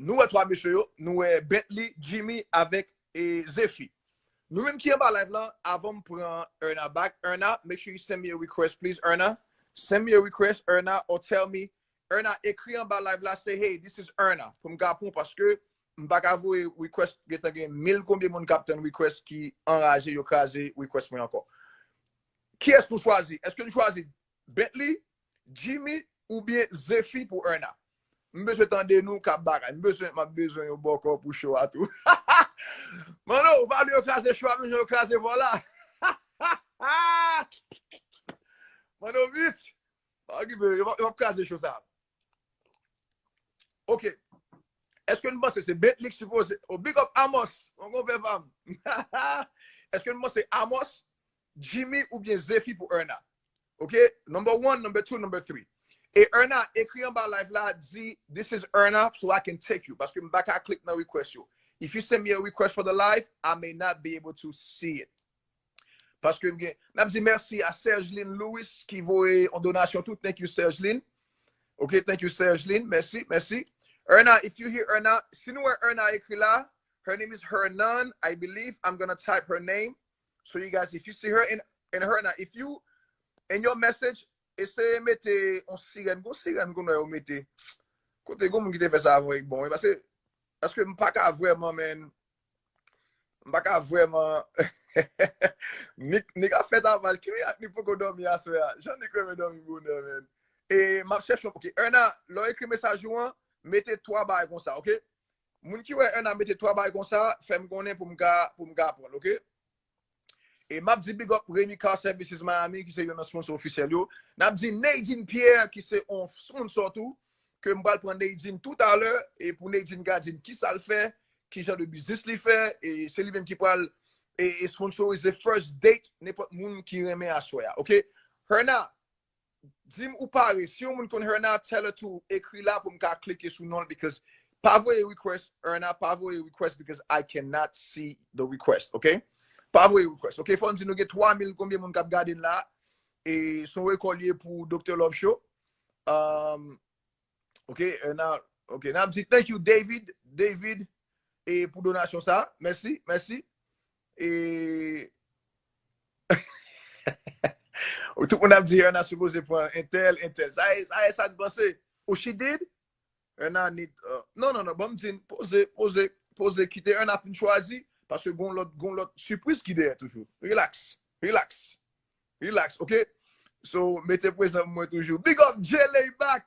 Nou wè twa mesye yo, nou wè Bentley, Jimmy avèk e Zefi. Nou menm ki anba live lan, avan m pran Erna back, Erna, make sure you send me a request, please, Erna. Send me a request, Erna, or tell me, Erna, ekri anba live la, say, hey, this is Erna, pou m ka pran, paske m pa ka voye request, gentan gen mil konbyen moun k ap tann request ki anraje, yo kraze request mwen ankò. Kiyès nou chwazi? Èske nou chwazi Bentley, Jimmy oubyen Zefi pou Erna? M bezwen tande nou k ap bagay. M bezwen, m ap bezwen yon bòkò pou show a tou. Mano, ou pa vle yo kraze show a menm jan yo kraze vòla. Mano Beats, pa okipe, yo p ap kraze show sa. Ok. Èske nou panse se Bentley ki sipoze? Oh, big up Amos, mon konpè pa m. Èske nou panse Amos, Jimmy oubyen Zefi pou Erna? Ok? Number one, number two, number three. E Erna, ekri anba live la, di, this is Erna, so I can take you. Paske m pa ka click nan request yo. If you send me a request for the live, I may not be able to see it. Paske m gen, n ap di mèsi a Sergeline Louis ki voye yon donasyon tou. Thank you, Sergeline. Ok, thank you, Sergeline. Mèsi, mèsi. Erna, if you hear Erna, si nou wè Erna ekri la, her name is Hernan, I believe. I'm gonna type her name. So you guys, if you see her in, in Herna, if you, in your message, eseye mete yon sirèn. Gon sirèn kounye yo mete. Kote gon moun ki te fè sa avan, bon, paske, paske m pa ka vrèman, man, m pa ka vrèman. Nik, Nik ap fè travay. Ki mirak Nik poko dòmi aswè a? Jan Nik renmen dòmi bonè, man. E m ap chèche yon, ok, Erna, lè w ekri mesaj ou an, mete twa bagay konsa, ok? Moun ki wè Erna mete twa bagay konsa, fè m konnen pou m ka, pou m ka aprann, ok? E m ap di big up Remy Car Services Miami, ki se youn nan sponsor ofisyèl yo. N ap di Nadine Pierre, ki se yon sponsor tou, ke m pral pran Nadine toutalè, e pou Nadine ka di n kisa l fè, ki jan de biznis li fè, e se li menm ki pral e, e sponsorize first date nenpòt moun ki renmen aswè a, ok? Herna, di m ou pare. Si yon moun konn Herna, tell her to ekri la pou m ka klike sou non l, because pa voye request, Herna, pa voye request because I cannot see the request, ok? Pa voye request. Ok, fò n di nou gen twa mil konbyen moun k ap gade n la. E se yon rekò l ye pou Doktè Love Show. Um, ok, e n a, ok, n ap di thank you, David, David, e pou donasyon sa. Mèsi, mèsi. E tout moun ap di Erna sipoze pran entèl, entèl. Sa e, sa e sa n panse. Oh, she did? Erna need, uh, non, non, non, ban m di n, poze, poze, poze, kite Erna fin chwazi, paske gon lòt, gon lòt sipriz ki dèyè toujou. Relax, relax, relax, ok? So, mete prezan pou mwen toujou. Big up, J Lay back!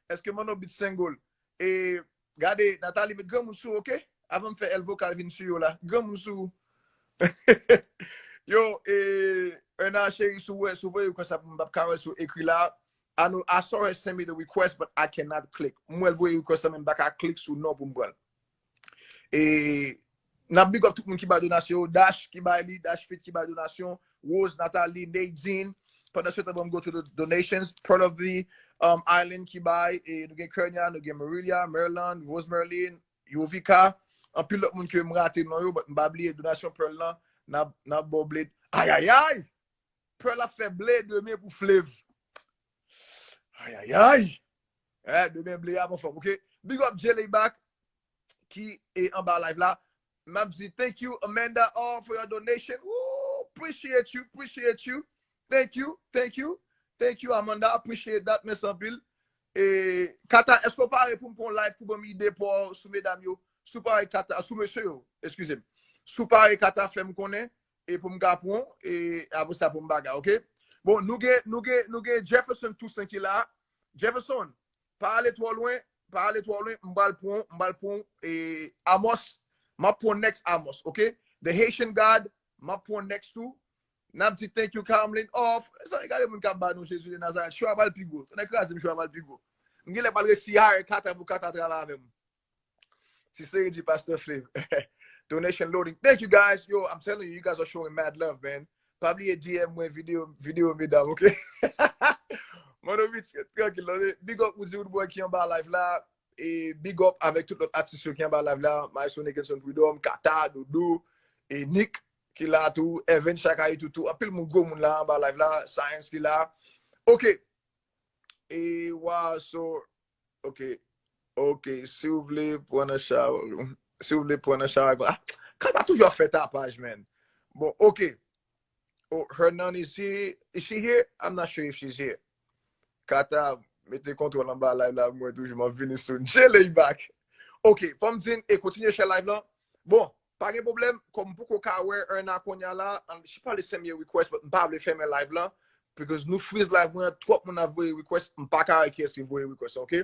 Èske Manno Beat single? E, gade, Nathalie, met granmoun sou, ok? Avan m fè èl vokal vin sou yo la. Granmoun sou. Yo, e, Erna, cheri, si w wè, si w voye request la pou m, m p ap ka wè l sou ekri la. I know, I saw her send me the request, but I cannot click. M wè l voye request la, men m pa ka click sou non pou m pran l. E, n ap big up tout moun ki bay donasyon yo. Dash ki bay li, Dash Fit ki bay donasyon. Rose, Nathalie, Nadine. Pandan se tan, ban m go to the donations. Pearl of the um, Island ki bay. E, nou gen Kernia, nou gen Marilia, Merlande, Rose Merlin, Yovika, anpil lòt moun ke m rate non yo, but m pa bliye donasyon Pearl lan, n ap, n ap ba w ble. Ayayay! Pearl ap fè ble demen pou Flav. Ayayay! Eh, demen ble a pran fòm, ok? Big up J Lay back ki e anba live la. M ap di thank you, Amanda, all for your donation. Woo! Appreciate you, appreciate you. Thank you, thank you, thank you, Amanda. Appreciate that, mèsi anpil. E, Kata, èske w pare pou m pran yon live pou ban m ide pa w sou medam yo? Si w pare, Kata, sou mesye yo, eskize m. Si w pare, Kata, fè m konnen, e pou m ka pran, e apre sa pou m bagay, ok? Bon, nou gen, nou gen, nou gen Jefferson Toussaint ki la. Jefferson, pa ale twò lwen, pa ale twò lwen, m pral pran, m pral pran, e, Amos, m ap pran next Amos, ok? The Haitian God, m ap pran next tou. N ap di thank you, Kamlin Off. Sa, gade moun k ap ba nou Jezi de Nazareth. Show a pral pi gwo. Tande kraze m, show a pral pi gwo. M genlè pral resi hire Kata pou Kata travay avè m. Ti seri di Pastor Flav. Donation loading. Thank you guys. Yo, I'm telling you, you guys are showing mad love, man. Pa bliye D M mwen videyo, videyo medam, ok? Manno Beats, trankil, tande. Big up Uzi Woodboy ki anba live la. E big up avèk tout lòt atis yo ki anba live la. Maestro Nickenson Prud'homme, Kata, Doudou, e Nick ki la tou, Evan Chakay tou tou. Anpil moun, gwo moun la anba live la. Science ki la. Ok. E wa, so, ok. Ok, si w vle pran nan cha, si w vle pran nan cha, ah, Kata toujou ap fè tapaj, man. Bon, ok. Oh, Hernan is here. Is she here? I'm not sure if she's here. Kata, mete kontwòl anba live la, mwen toujou, m ap vini soon. J Lay back. Ok, fò m di n, e kontinye share live lan. Bon, pa gen pwoblèm, kòm m poko ka wè Erna kounye a la, an, she probably send me a request, but m pa vle fèmen live lan, because nou freeze live mwen, twòp moun ap voye request, m pa ka wè kiyès ki voye request, ok?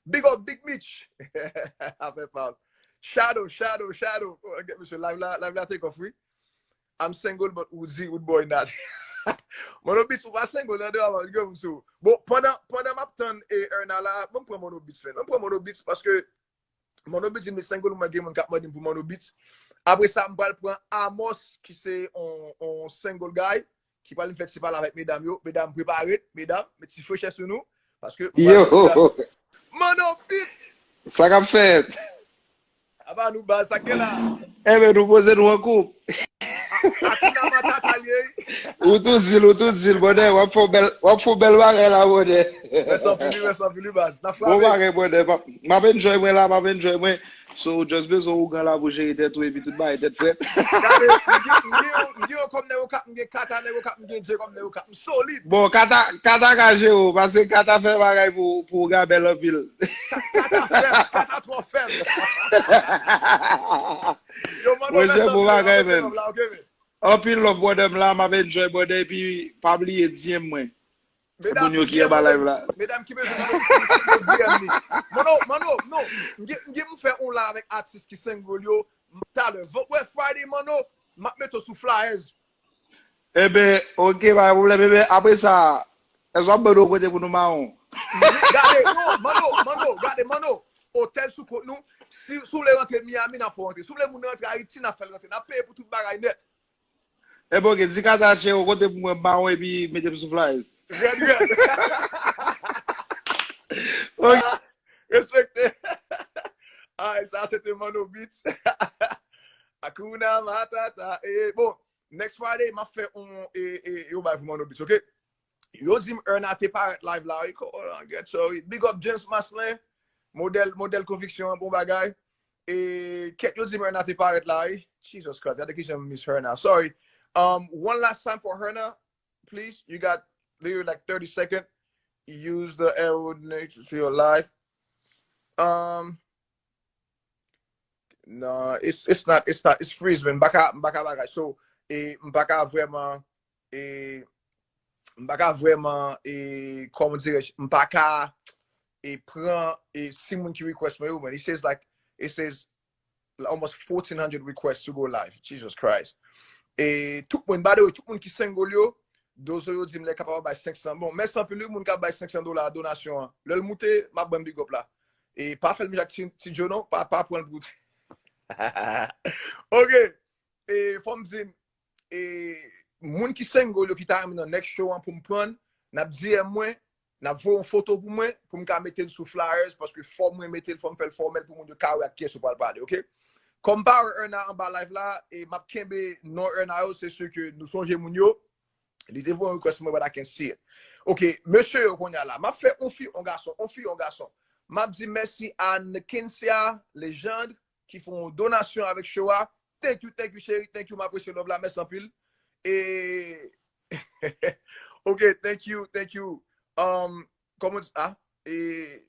Big up, Big Mitch! Afè pa m. Shadow, Shadow, Shadow. Oh, get mesye, live la, live la take off, wi. I'm single, but Uzi, Woodboy not. Manno Beats, ou pa single, nan de avan, gen moun sou. Bon, pandan, pandan m ap tann e Erna la, ban m pran Manno Beats, man. Ban m pran Manno Beats, paske Manno Beats, li single, mwen gen moun k ap mande m pou Manno Beats. Apre sa, m pral pran Amos, ki se on, on single guy, ki pral vin fè ti pale avèk medam yo. Medam, prepare, medam, met ti frechè sou nou. Paske, yo! Manno Beats! Sa k ap fèt? Aba nou baz, sa k gen la? Enben, nou poze nou an koup. Akuna Matata l ye. Ou tou di l, ou tou di l, brother, w ap fè yon bèl, w ap fè yon bèl bagay la, brother. Rès anpil, rès anpil, wi, baz. N ap frape. Bon bagay, brother. M ap, m ap enjoy mwen la, m ap enjoy mwen. So, just bezwen ougan la pou jere tèt ou epi tout bagay tèt frèt. Gade, m gen, m gen, m gen yon kòm nèg Okap, m gen Kata nèg Okap, m gen Dje kòm nèg Okap. M solid. Bon, Kata, Kata ka jere w, paske Kata fè bagay pou, pou ougan bèl anpil. Ka-, Kata fèb, Kata twò fèb. Yo, Manno, mwen, rès anpil, bon bagay, man. Anpil love, brother, m la, m ap enjoy, brother, epi pa bliye D M mwen. Pou moun yo ki anba live la. Medam ki bezwen Manno, Manno, D M li. Manno, Manno, non. M gen, m gen pou fè yon live avèk atis ki single yo, m, talè. Ven-, wè, Friday, Manno, m ap mete w sou flyers. Enben, ok, pa gen pwoblèm. Enben, apre sa, èske w ap ban nou kote pou nou mawon? Gade, non, Manno, Manno, gade, Manno. Otèl sou kont nou. Si, si w vle rantre Miami, n ap fè w rantre. Si w vle moun nan rantre Ayiti, n ap fè l rantre. N ap peye pou tout bagay nèt. Enben, ok, di Kata cheri w kote pou mwen mawon epi mete m sou flyers. Rèd, rèd. Ok. Respekte. Ay, sa se te Manno Beats. Hakuna Matata. E, bon, next Friday, m ap fè on, e, e, yo bay pou Manno Beats, ok? Yo di m Erna te parèt live la, wi. Hold on, get sorry. Big up James Maslin, modèl, modèl konviksyon an, bon bagay. E, kèt yo di m Erna te parèt la, wi. Jesus Christ, gade ki jan m miss Herna. Sorry. Um, one last time for Herna, please. You got literally like thirty seconds. Use the arrow next to your life. Um, no, it's it's not it's not it's freeze, man. M pa ka m pa ka bagay. So, e m pa ka vrèman e m pa ka vrèman e kòman dirais-je, m pa ka e pran e si moun ki request mwen yo, man. It says like it says almost fourteen hundred requests to go live. Jesus Christ. E tout moun, by the way, tout moun ki single yo, Dozo yo di m lè kapab bay senk san. Bon, mèsi anpil wi moun k ap bay senk san dola donasyon an. Lè l moute, m ap ban big up la. E pa fè l menm jan ak Ti, Ti Joe non, pa, pa pran l pou. Ok. E fò m di, e moun ki single yo ki ta renmen nan next show an pou m pran, n ap D M mwen, n ap voye yon foto pou mwen, pou m ka mete l sou flyers, paske fò mwen mete l, fò m fè l fòmèl pou moun yo ka wè ak kiyès yo pral pale, ok? Kòm m pa wè Erna anba live la, e m ap kenbe non Erna yo, se si ke nou sonje moun yo. Li te voye yon request mwen, but I can see it. Ok, mesye yo kounye a la. M ap fè on fi, on gason, on fi, on gason. M ap di mèsi a Nkensia Legendre ki fè yon donasyon avèk show a. Thank you, thank you, cheri. Thank you, m apresye love la. Mèsi anpil. E, ok, thank you, thank you. Um, kòman di, ah? E,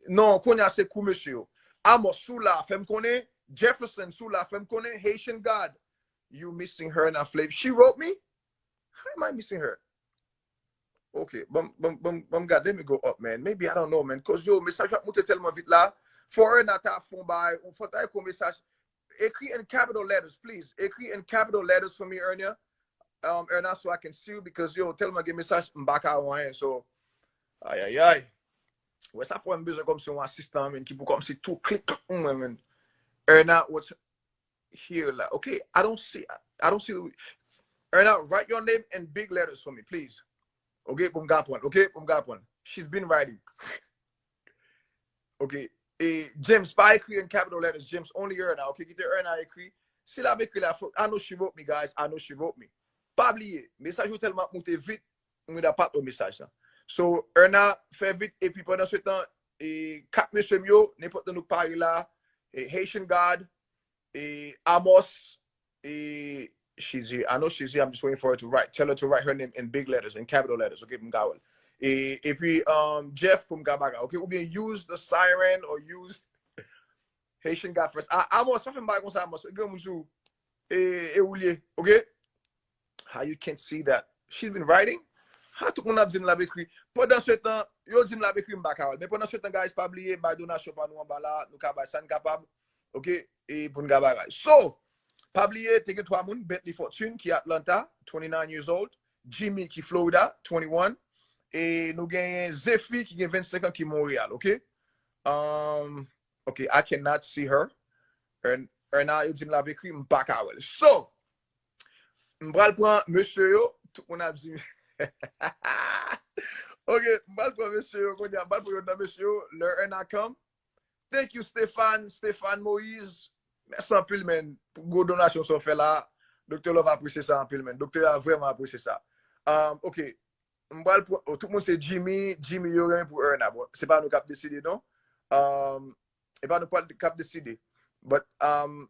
non, kounye a se kou mesye yo. Amos, si w la, fè m konnen. Jefferson, si w la, fè m konnen. Haitian God, you missing her nan Flav. She wrote me? How am I missing her? Ok, bon, bon, bon, bon, gade, let me go up, man. Maybe, I don't know, man. Cause yo, mesaj ap moute tèlman vit la. Fò Erna ta fon bay, ou fò ta ekri mesaj. Ekri in capital letters, please. Ekri in capital letters for me, Erna. Um, Erna, so I can see you because yo, tèlman gen mesaj, m pa ka wè anyen. So, ay, ay, ay. Wè sa fò m bezwen kòmsi yon asistan, man, ki pou kòmsi tou klik, klik, mwen, man. Erna, what's here la. Ok, I don't see, I don't see. Erna, write your name in big letters for me, please. Ok, pou m ka pran. Ok, pou m ka pran. She's been writing. Ok. E James, pa ekri in capital letters. James, only Erna. Ok, kite Erna ekri. Si l ap ekri la, fò, I know she wrote me, guys. I know she wrote me. Pa bliye, mesaj yo tèlman ap moute vit, mwen da pa t wè mesaj lan. So, Erna, fè vit, epi pandan se tan, e, kat mesye m yo, nenpòt nan nou k pare la, e, Haitian God, e, Amos, e, she's here. I know she's here. I'm just waiting for her to write. Tell her to write her name in big letters, in capital letters. Ok, pou m ka wè l. E, epi, um, Jeff, pou m ka bagay. Ok, oubyen use the siren or use Haitian God first. Ah, Amos, pa fè m bagay konsa, Amos. Gen moun sou. E, e ou l ye. Ok? How you can't see that? She's been writing? Ha, tout moun ap di m l ap ekri. Pandan se tan, yo di m l ap ekri, m pa ka wè l. Men pandan se tan, guys, pa bliye, bay donasyon pa nou anba la, nou ka bay sa n kapab. Ok? E pou n ka bagay. So, pa bliye, te gen twa moun, Bentley Fortune, ki Atlanta, twenty-nine years old, Jimmy, ki Florida, twenty-one, e nou genyen Zefi, ki gen vennsenk an, ki Montréal, ok? Um, ok, I cannot see her. Ern-, Erna, yo di m l ap ekri, m pa ka wè l. So, m pral pran mesye yo, tout moun ap di m. Ok, m pral pran mesye yo, kounye a, m pral pran youn nan mesye yo, lè Erna come. Thank you, Stéphane, Stéphane Moïse. Mèsi anpil, man, pou gwo donasyon sa w fè la. Doktè Love apresye sa anpil, man. Doktè a vrèman apresye sa. Um, ok, m pral pran, oh, tout moun se Jimmy, Jimmy yo renmen pou Erna. Bon, se pa nou k ap deside, non. Um, e pa nou pral k ap deside. But, um,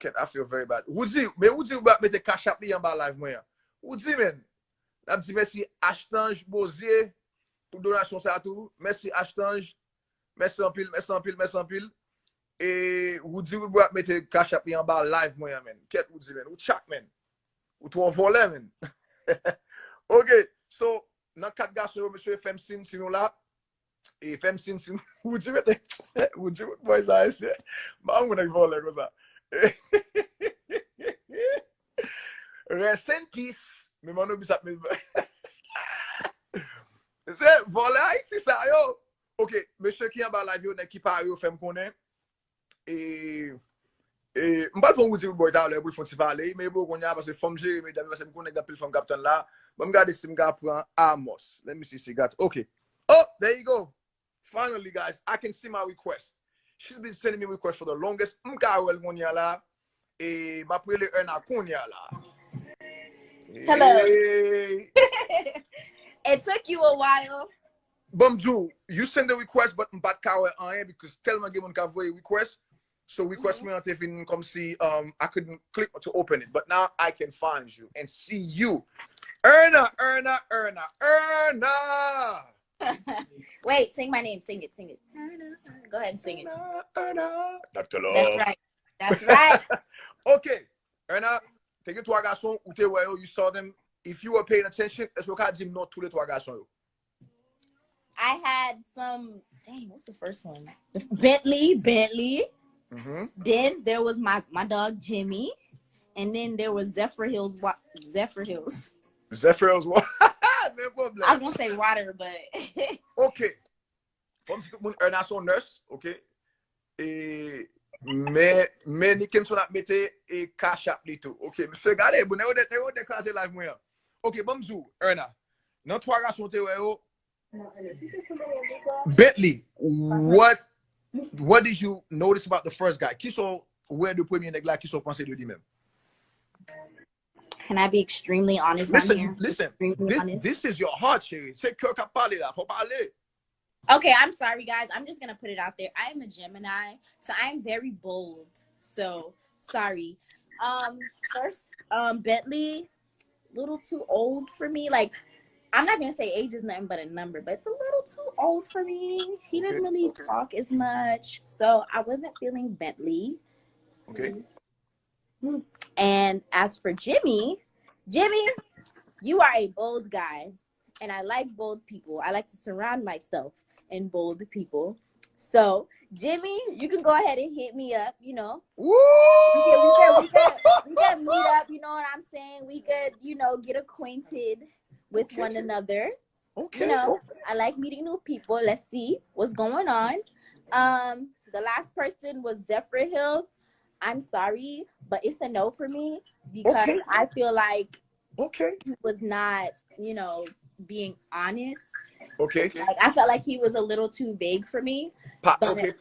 kèt, I feel very bad. Woody, men Woody, ou ap mete Cash App li anba live mwen an. Woody, man, n ap di mèsi Ashtange Bozier pou donasyon sa tou. Mèsi Ashtange. Mèsi anpil, mèsi anpil, mèsi anpil. E Woody Woodboy ap mete Cash App li anba live mwen an, man. Kèt Woody, man. Ou tchak, man. Ou twò vòlè, man. Ok, so, nan kat gason yo, mesye, fè m siy si nou la. E fè m siy si nou. Woody mete, Woody Woodboy sa, mesye. M pa konn nèg vòlè konsa. Rest in peace. Men Manno Bis ap men. Se vòlè Ayiti sa yo. Ok, mesye ki anba live yo, nèg ki pare yo, fè m konnen. E, e, m pral pran Woody Woodboy talè pou l fè yon ti pale, men bon, kounye a, paske fò m jere medam yo, paske m konnen gen anpil fanm k ap tann la. Ban m gade si m ka pran Amos. Let me see, see, got, ok. Oh, there you go. Finally, guys, I can see my request. She's been sending me requests for the longest. M ka wè l kounye a la. E m ap rele Erna kounye a la. Hello. Hey. It took you a while. Bon, m di w, you send the request, but m pa t ka wè anyen because tèlman gen moun k ap voye request. So request mwen an te vin kòmsi um, I couldn't click to open it. But now I can find you and see you. Erna, Erna, Erna, Erna. Wait, sing my name. Sing it, sing it. Erna, Erna. Go ahead and sing it. Erna, Erna. Doctor Love. That's right. That's right. Ok. Erna, te gen twa gason, ou te wè yo, you saw them. If you were paying attention, èske w ka di m non tou le twa gason yo? I had some. Dang, what's the first one? Bentley, Bentley. Mhm. Then there was my my dog Jimmy, and then there was Zephyr Hills. Wa- Zephyr Hills. Zephyr Hills. Men pwoblèm. I was gonna say water, but Ok. Fò m di tout moun, Erna se yon nurse, ok? E men, men Nickenson ap mete e cash app li tou. Ok, mesye, gade, bon, nèg yo de, nèg yo de kraze live mwen an. Ok, ban m di w, Erna. Nan twa gason te wè yo, Bentley, what, what did you notice about the first guy? Kisa w wè de premye nèg la, kisa w panse de li menm? Can I be extremely honest on Listen, here? Listen, Extremely this, honest. This is your heart, chérie. Se kè k ap pale la, fò pale. Okay, I'm sorry, guys. I'm just gonna put it out there. I am a Gemini, so I'm very bold. So sorry. Um, first, um, Bentley, little too old for me. Like, I'm not gonna say age is nothing but a number, but it's a little too old for me. He didn't Okay, really okay. Talk as much, so I wasn't feeling Bentley. Ok. And as for Jimmy, Jimmy, you are a bold guy, and I like bold people. I like to surround myself in bold people. So, Jimmy, you can go ahead and hit me up. You know, Woo! we can, we can, we can, we can meet up. You know what I'm saying? We could, you know, get acquainted with Okay. One another. Ok. You know, Ok. I like meeting new people. Let's see what's going on. Um, the last person was Zephyr Hills. I'm sorry, but it's a no for me because Okay. I feel like Ok. he was not, you know, being honest. Ok. Like, I felt like he was a little too vague for me. Pa, But ok.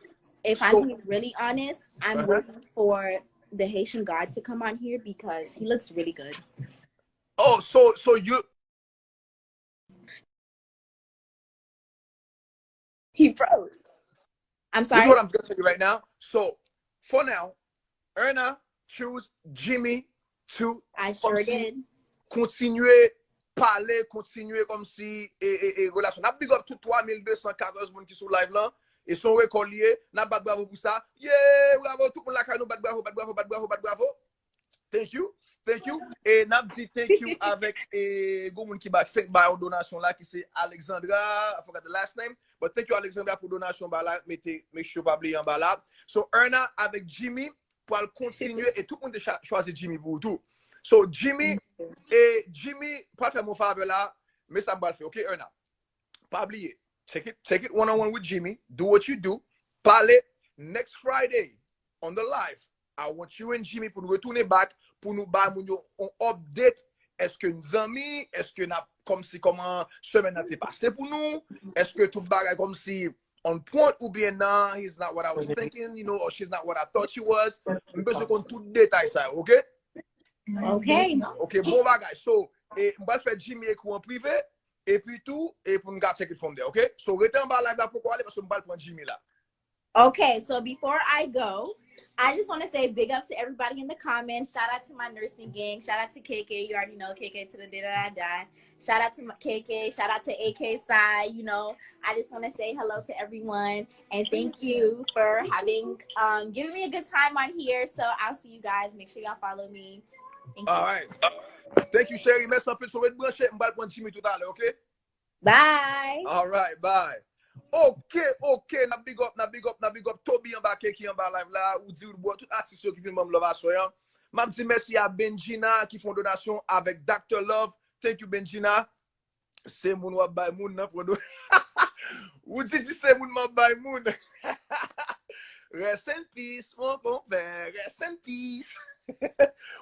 If I'm So- being really honest, I'm Uh-huh. rooting for the Haitian God to come on here because he looks really good. Oh, so, so you, He froze. I'm this is sorry. What I'm gonna tell you right now. So, for now, Erna choose Jimmy to I sure Comme si- did. Kontinye pale, kontinye kòmsi e, e, e, relasyon. N ap big up tout twa mil de san katòz moun ki sou live lan. E se yon rekò li ye. N ap bat bravo pou sa. Yeah, bravo, tout moun lakay nou bat bravo, bat bravo, bat bravo, bat bravo. Thank you. Thank you. E n ap di thank you avèk e, gon moun ki ba, fèk ba yon donasyon la ki se Alexandra. I forgot the last name. But thank you, Alexandra, pou donasyon ba la. Mete, make sure pa bliye anba la. So, Erna avèk Jimmy pral kontinye e tout moun te cha- chwazi Jimmy pou ou tou. So, Jimmy, e Jimmy pral fè mwen favè la. Men sa m pral fè, ok, Erna? Pa bliye. Take it, take it one on one with Jimmy. Do what you do. Pale next Friday on the live. I want you and Jimmy pou nou retounen back, pou nou bay moun yo on update. Èske n zanmi? Èske n ap kòmsi kòman semèn nan te pase pou nou? Èske tout bagay kòmsi on point oubyen nan, he's not what I was thinking, you know, or she's not what I thought she was? M bezwen konn tout detay sa yo, ok? Okay. Ok, bon bagay. So, e, m pral fè Jimmy ekri w an prive, epi tou, e pou n ka take it from there, ok? So, rete anba live la poko ale, paske m pral pran Jimmy la. Okay, so before I go, I just want to say big ups to everybody in the comments. Shout out to my nursing gang. Shout out to K K. You already know K K to the day that I die. Shout out to my K K. Shout out to A K Psy. You know, I just want to say hello to everyone and thank you for having um giving me a good time on here. So I'll see you guys. Make sure y'all follow me. Thank you. Alright. Thank you, chérie. Mèsi anpil. So, ret branche. M pral pran Jimmy toutalè, ok? Bye. Alright, bye. Ok, ok, n ap big up, n ap big up, n ap big up Toby anba, Keki anba live la, ou di ou bò, tout atis yo ki vin ban m love aswè an. M ap di mèsi a Benjina ki fè yon donasyon avèk Doctor Love. Thank you, Benjina. Se moun w ap bay moun nan pran do. Ou di di se moun m ap bay moun. Rest in peace, mon konpè. Rest in peace.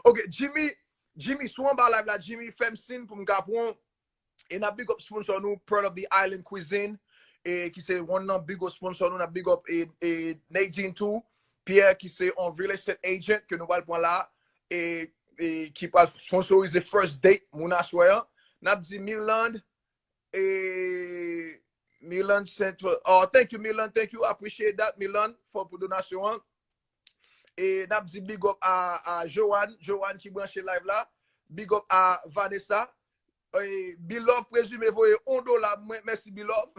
Ok, Jimmy, Jimmy, si w anba live la, Jimmy, fè m siy pou m ka pran. E n ap big up sponsor nou, Pearl of the Island Cuisine, e ki se one nan big up sponsor nou, n ap big up e, e Nate Jean tou. Pierre ki se yon real estate agent ke nou pral pran la, e, e ki pral sponsorize first date moun aswè an. N ap di Mirlande, e Mirlande Saint, oh, thank you, Mirlande, thank you, appreciate that, Mirlande, for pou donasyon an. E n ap di big up a, a Joanne, Joanne ki branche live la. Big up a Vanessa. E Bilove prezime voye yon dola mwen, mèsi Bilove.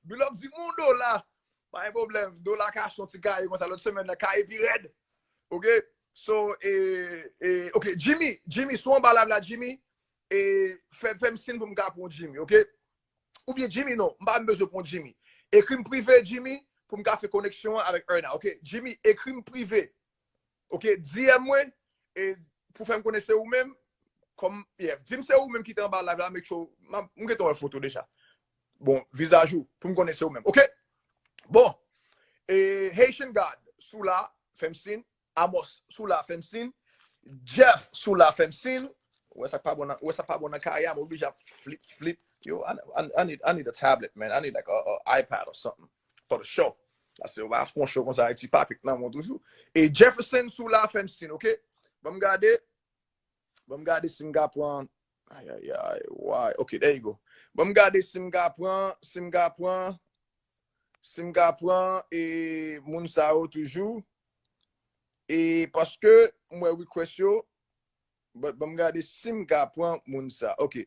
Bilove di yon dola. Pa gen pwoblèm, dola ka achte yon ti kaye konsa lòt semèn nan, kaye pi rèd. Ok? So, e, e, ok, Jimmy, Jimmy, si w anba live la, Jimmy, e fè, fè m siy pou m ka pran Jimmy, ok? Oubyen Jimmy, non, m pa bezwen pran Jimmy. Ekri m prive, Jimmy, pou m ka fè koneksyon an avèk Erna, ok? Jimmy, ekri m prive, ok? D M mwen, e pou fè m konnen se ou menm, kòm, yeah, di m se ou menm ki te anba live la, make sure, m, m gentan wè foto deja. Bon, vizaj ou, pou m konnen se ou menm, ok? Bon, e Haitian God, si w la, fè m siy. Amos, si w la, fè m siy. Jeff, si w la, fè m siy. Ou wè sa k pa bon nan, ou wè sa k pa bon nan kay la, m oblije ap flip, flip. Yo, I, I, I need, I need a tablet, man. I need like a, a iPad or something for the show. Paske w pa fè yon show konsa, ti papik nan men w toujou. E Jefferson, si w la, fè m siy, ok? Ban m gade. Ban m gade si m ka pran. Ay, ay, ay, why? Ok, there you go. Ban m gade si m ka pran, si m ka pran, si m ka pran, e moun sa yo toujou. E paske m wè request yo, but ban m gade si m ka pran moun sa. Ok.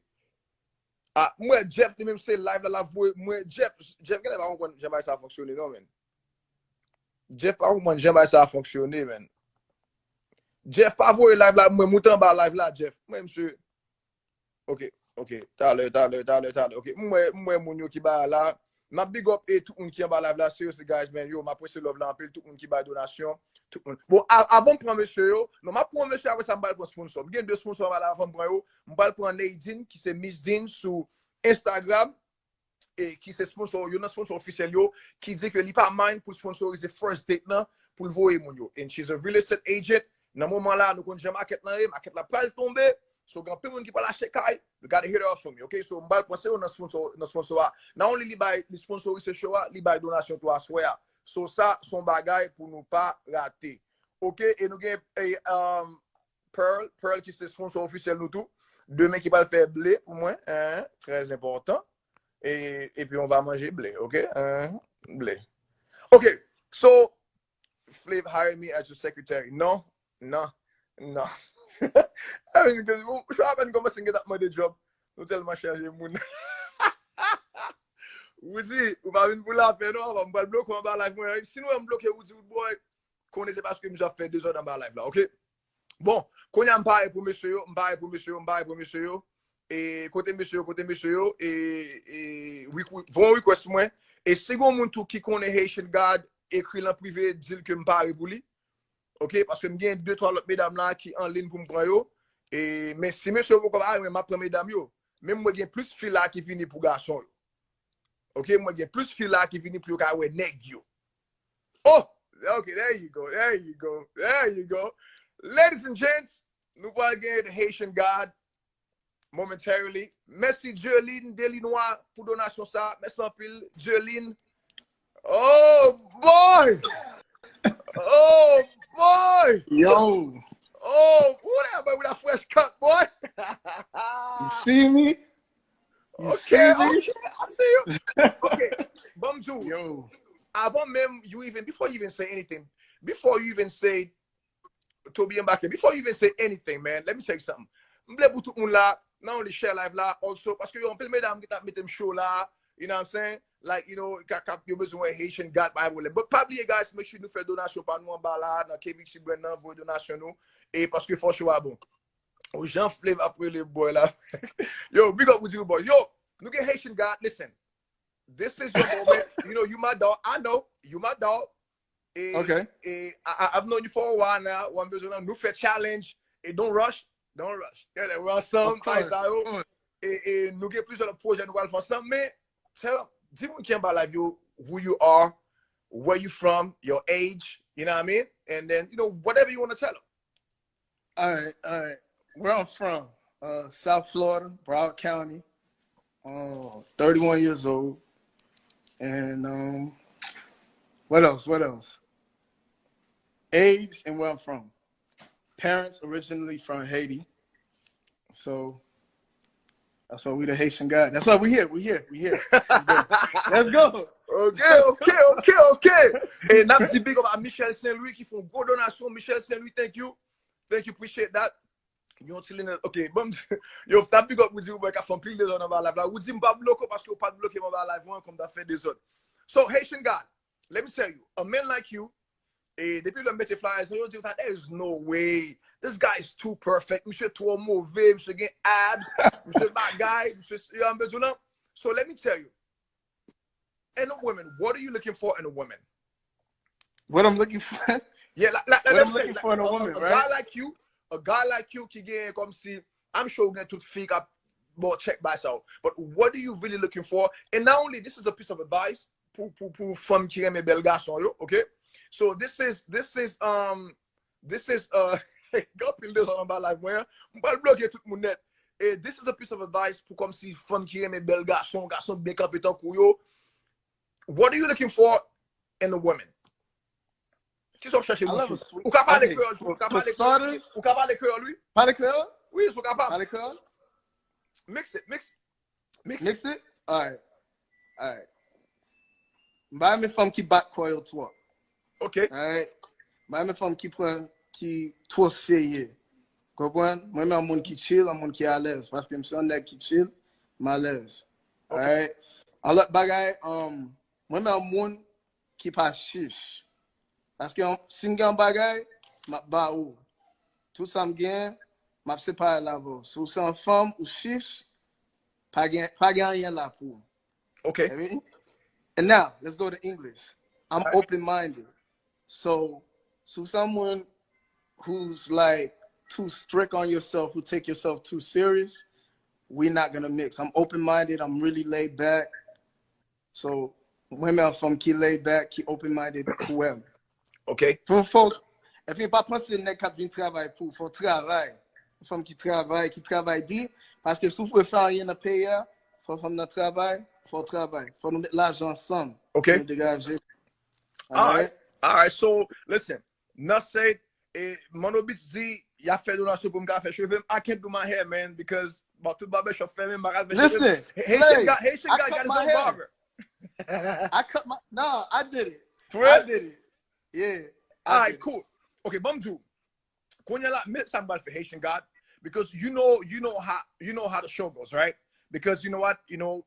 Ah, m wè Jeff li menm se live la, l ap voye. M wè Jeff, Jeff genlè pa konprann jan bagay sa fonksyone, non, men. Jeff pa konprann jan bagay sa fonksyone, men. Jeff pa voye live la, mwen moute anba live la, Jeff. Mwen, msye. Ok, ok. Talè, talè, talè, talè. Ok, m wè, m wè moun yo ki ba la. M ap big up e tout moun ki anba live la. Seriously, guys, man. Yo, m apresye love la anpil. Tout moun ki bay donasyon. Tout moun. Bon, a- avan m pran mesye yo, non, m ap pran mesye apre sa, m pral pran sponsor. M gen de sponsor anba la avan m pran yo. M pral pran Nadine, ki se Miss Dean sou Instagram, e ki se sponsor, youn nan sponsor ofisyèl yo, ki di ke li pa mind pou l sponsorize first date nan, pou l voye moun yo. And she's a real estate agent. Nan moman la, nou konn jan makèt lan ye, makèt la pral tonbe. So, gen anpil moun ki pral achte kay, you gotta hear that from me, ok? So, m pral pran se youn nan sponsor, nan sponsor a. Not only li bay, li sponsorize show a, li bay donasyon tou aswè a. So, sa, se yon bagay pou nou pa rate. Ok, e nou gen, e, um, Pearl, Pearl ki se sponsor ofisyèl nou tou. Demen ki pral fè ble pou mwen, hein, très important. E, epi on va manje ble, ok? Hein, ble. Ok, so, Flav hire me as your secretary. Non, non, non. Bon, m apèn kòmanse, m gentan ap mande job. Nou tèlman chaje moun. Woody, ou pa vin pou lapè, non, papa. M pral bloke w anba live mwen. Si nou wè m bloke Woody Woodboy, konnen se paske misye ap fè dezòd anba live la, ok? Bon, kounye a m pare pou mesye yo, m pare pou mesye yo, m pare pou mesye yo. E kote mesye yo, kote mesye yo, e, e, requ- voye yon request mwen. E si gon moun tou ki konnen Haitian God, ekri l an prive, di l ke m pare pou li. Ok, paske m gen de twa lòt medam la ki an liy pou m pran yo. E, men si mesye yo poko pare, mwen, m ap pran medam yo. Men mwen gen plis fi la ki vini pou gason yo. Ok, mwen gen plis fi la ki vini pou yo ka wè nèg yo. Oh, ok, there you go, there you go, there you go. Ladies and gents, nou pral gen The Haitian God momentarily. Mèsi Jerline Delinois pou donasyon sa. Mèsi anpil, Jerline. Oh, boy! Oh, boy! Yo! Oh, who that boy with a fresh cut, boy? You see me? You Okay, see me? Okay, I see you. Okay, ban m di w, Yo! Avan menm you even, before you even say anything, before you even say Toby Mbake, before you even say anything, man, let me tell you something. M vle pou tout moun la, not only share live la, also, paske yo anpil medam ki t ap mete m cho la, you know what I'm saying? Like, you know, ka, ka, yo bezwen wè Haitian God, pa gen pwoblèm. But pa bliye, guys, make sure nou fè donasyon pa nou anba la, nan K V C Brand nan, voye donasyon nou. E paske fò show a bon. O jan Flav ap rele boy la. Yo, big up Woody boy. Yo, nou gen Haitian God, listen. This is your moment. You know, you my dog. I know, you my dog. E, Okay. E, I, I- I've known you for a while now. Wan bezwen nou fè challenge. E don't rush. Don't rush. Yeah, like, we're on some Of course, ice out. of course. E, e nou gen plizyè lòt pwojè nou pral fè ansanm. Men, tell them, di moun ki anba live yo, who you are, where you from, your age, you know what I mean? And then, you know, whatever you want to tell them. All right, all right. Where I'm from, uh, South Florida, Broward County. Uh, thirty-one years old. And um, what else? What else? age and where I'm from. Parents originally from Haiti. So that's why we the Haitian God. That's why we here. We here. We here. Let's go. Let's go. Ok, ok, ok, ok. E n ap di big up a Michel Saint Louis ki fè yon gwo donasyon. Michel Saint Louis, thank you. Thank you, appreciate that. Yon ti linèt. Ok, bon, yo, t ap big up Woody Woodboy k ap fè anpil dezòd anba live la. Woody, m p ap bloke w paske w pa t bloke m anba live mwen kòm t ap fè dezòd. So, Haitian God, let me tell you, a man like you, e depi lè m mete flyers, yo di sa, there is no way. This guy is too perfect. Misye twò move, misye gen abs, misye bagay, misye, you know what I'm saying? So, let me tell you, in a woman, what are you looking for in a woman? What I'm looking for? Yeah, like, like, like What I'm I'm saying, looking like, for in a a, woman, a, a right? guy like you, a guy like you ki gen kòm si, I'm sure gen tout fi k ap bon check by sa. But what are you really looking for? And not only, this is a piece of advice pou pou pou fanm ki renmen bèl gason yo, okay? So this is this is um this is uh gen anpil dezòd anba live mwen. M pral bloke tout moun nèt. E this is a piece of advice pou kòm si fanm ki renmen bèl gason, gason byen kanpe tankou yo. What are you looking for in a woman? Ki sa w ap chèche I love a moun sweet. Ou ka pale Okay, kreyòl tou, for, ou ka for pale kreyòl, starters, ou ka pale kreyòl, wi. Pale kreyòl? Wi, si w kapab. Pale kreyòl? Mix it, mix, mix it. Mix it? Alright. Alright. M pa renmen fanm ki bat kò yo twòp. Ok. Alright. M pa renmen fanm ki pran, ki twò serye. Konprann? Mwen renmen yon moun ki chill, yon moun ki alèz. Paske m se yon nèg ki chill, m alèz. Alright. Yon lòt bagay, um, mwen renmen yon moun ki pa chich. Paske yon, si m gen yon bagay, m ap ba ou. Tout sa m gen, m ap separe l avè w. Si w se yon fanm, ou chich, pa gen, pa gen anyen la pou ou. Ok. Alright? And now, let's go to English. I'm open-minded. So, so someone who's like too strict on yourself, who take yourself too serious, we're not gonna mix. I'm open-minded. I'm really laid back. So, mwen renmen fanm ki laid back, ki open-minded, whoever. Ok. Fò, fò, epi pa panse nèg k ap vin travay pou, fò travay. Fanm ki travay, ki travay di, paske si w vle fè anyen nan peyi a, fò fanm nan travay, fò travay. Fò nou met lajan ansanm. Ok. Nou degaje. All right. All right. So, listen. Not said, eh, Mono Beats di, y a fè donasyon pou m ka fè cheve m. I can't do my hair, man, because, bon, tout barbershop fèmen, m pa ka fè cheve m. Listen, Haitian hey, guy, Haitian I guy cut got his my own hair. Barber. I cut my, no, I did it. For I real? Did it. Yeah. I All right, did it. Cool. Ok, bon, m di w. Kounye a la, men sa m pral fè, Haitian God, because you know, you know how, you know how the show goes, right? Because you know what, you know,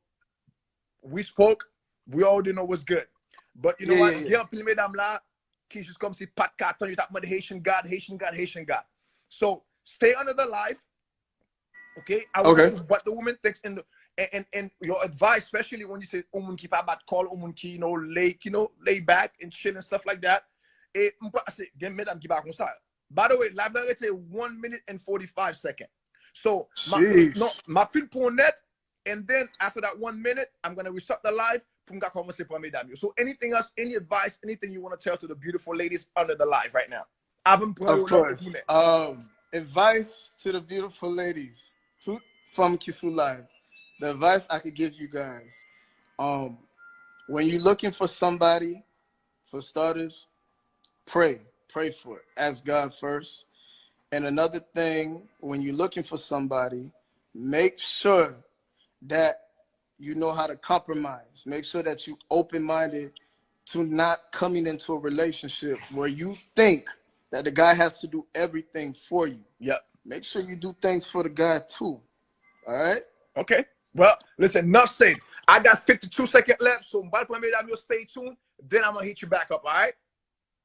we spoke, we already know what's good. But you know Yeah, what, yeah, yeah. Gen anpil medam la ki jis kòm si pa t ka tann, yo t ap mande Haitian God, Haitian God, Haitian God. So, stay under the life. Okay? I want Okay. What the woman thinks in the, and, and, and your advice, especially when you say, yon moun ki pa bat kò l, yon moun ki, you know, lay, you know, lay back and chill and stuff like that. E m pa se gen medam ki pa konsa. By the way, live la rete one minute and forty-five seconds. So, ma, Sheesh. Non, ma fin pou net, and then after that one minute, I'm gonna restart the live pou m ka kòmanse pran medam yo. So, anything else, any advice, anything you want to tell to the beautiful ladies under the live right now? Avan m pran yo Of nan course. Pou net. Um, advice to the beautiful ladies. Tout fanm ki sou live. The advice I could give you guys. Um, when you're looking for somebody, for starters, pray. Pray for it. Ask God first. And another thing, when you're looking for somebody, make sure that you know how to compromise. Make sure that you open-minded to not coming into a relationship where you think that the guy has to do everything for you. Yep. Make sure you do things for the guy too. All right? Okay. Well, listen, enough said. I got fifty-two seconds left, so m pral pran medam yo, stay tuned. Then I'm gonna hit you back up, all right?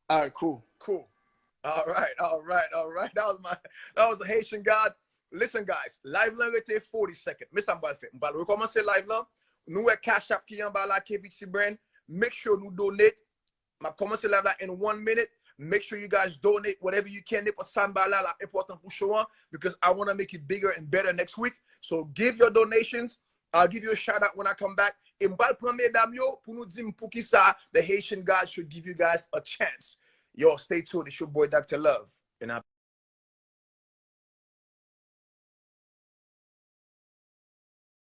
All right, cool. Cool. All right, all right, all right. That was my, that was the Haitian God. Listen, guys, live lan rete forty seconds. Men sa m pral fè. M pral rekòmanse live lan. Nou wè Cash App ki anba la, K V T Brand. Make sure nou donate. M ap kòmanse live la in one minute. Make sure you guys donate whatever you can. Nenpòt sa m ba la, l ap enpòtan pou show an, because I wanna make it bigger and better next week. So give your donations. I'll give you a shout out when I come back. E m pral pran medam yo pou nou di m poukisa the Haitian God should give you guys a chance. Yo, stay tuned. It's your boy Doctor Love. And I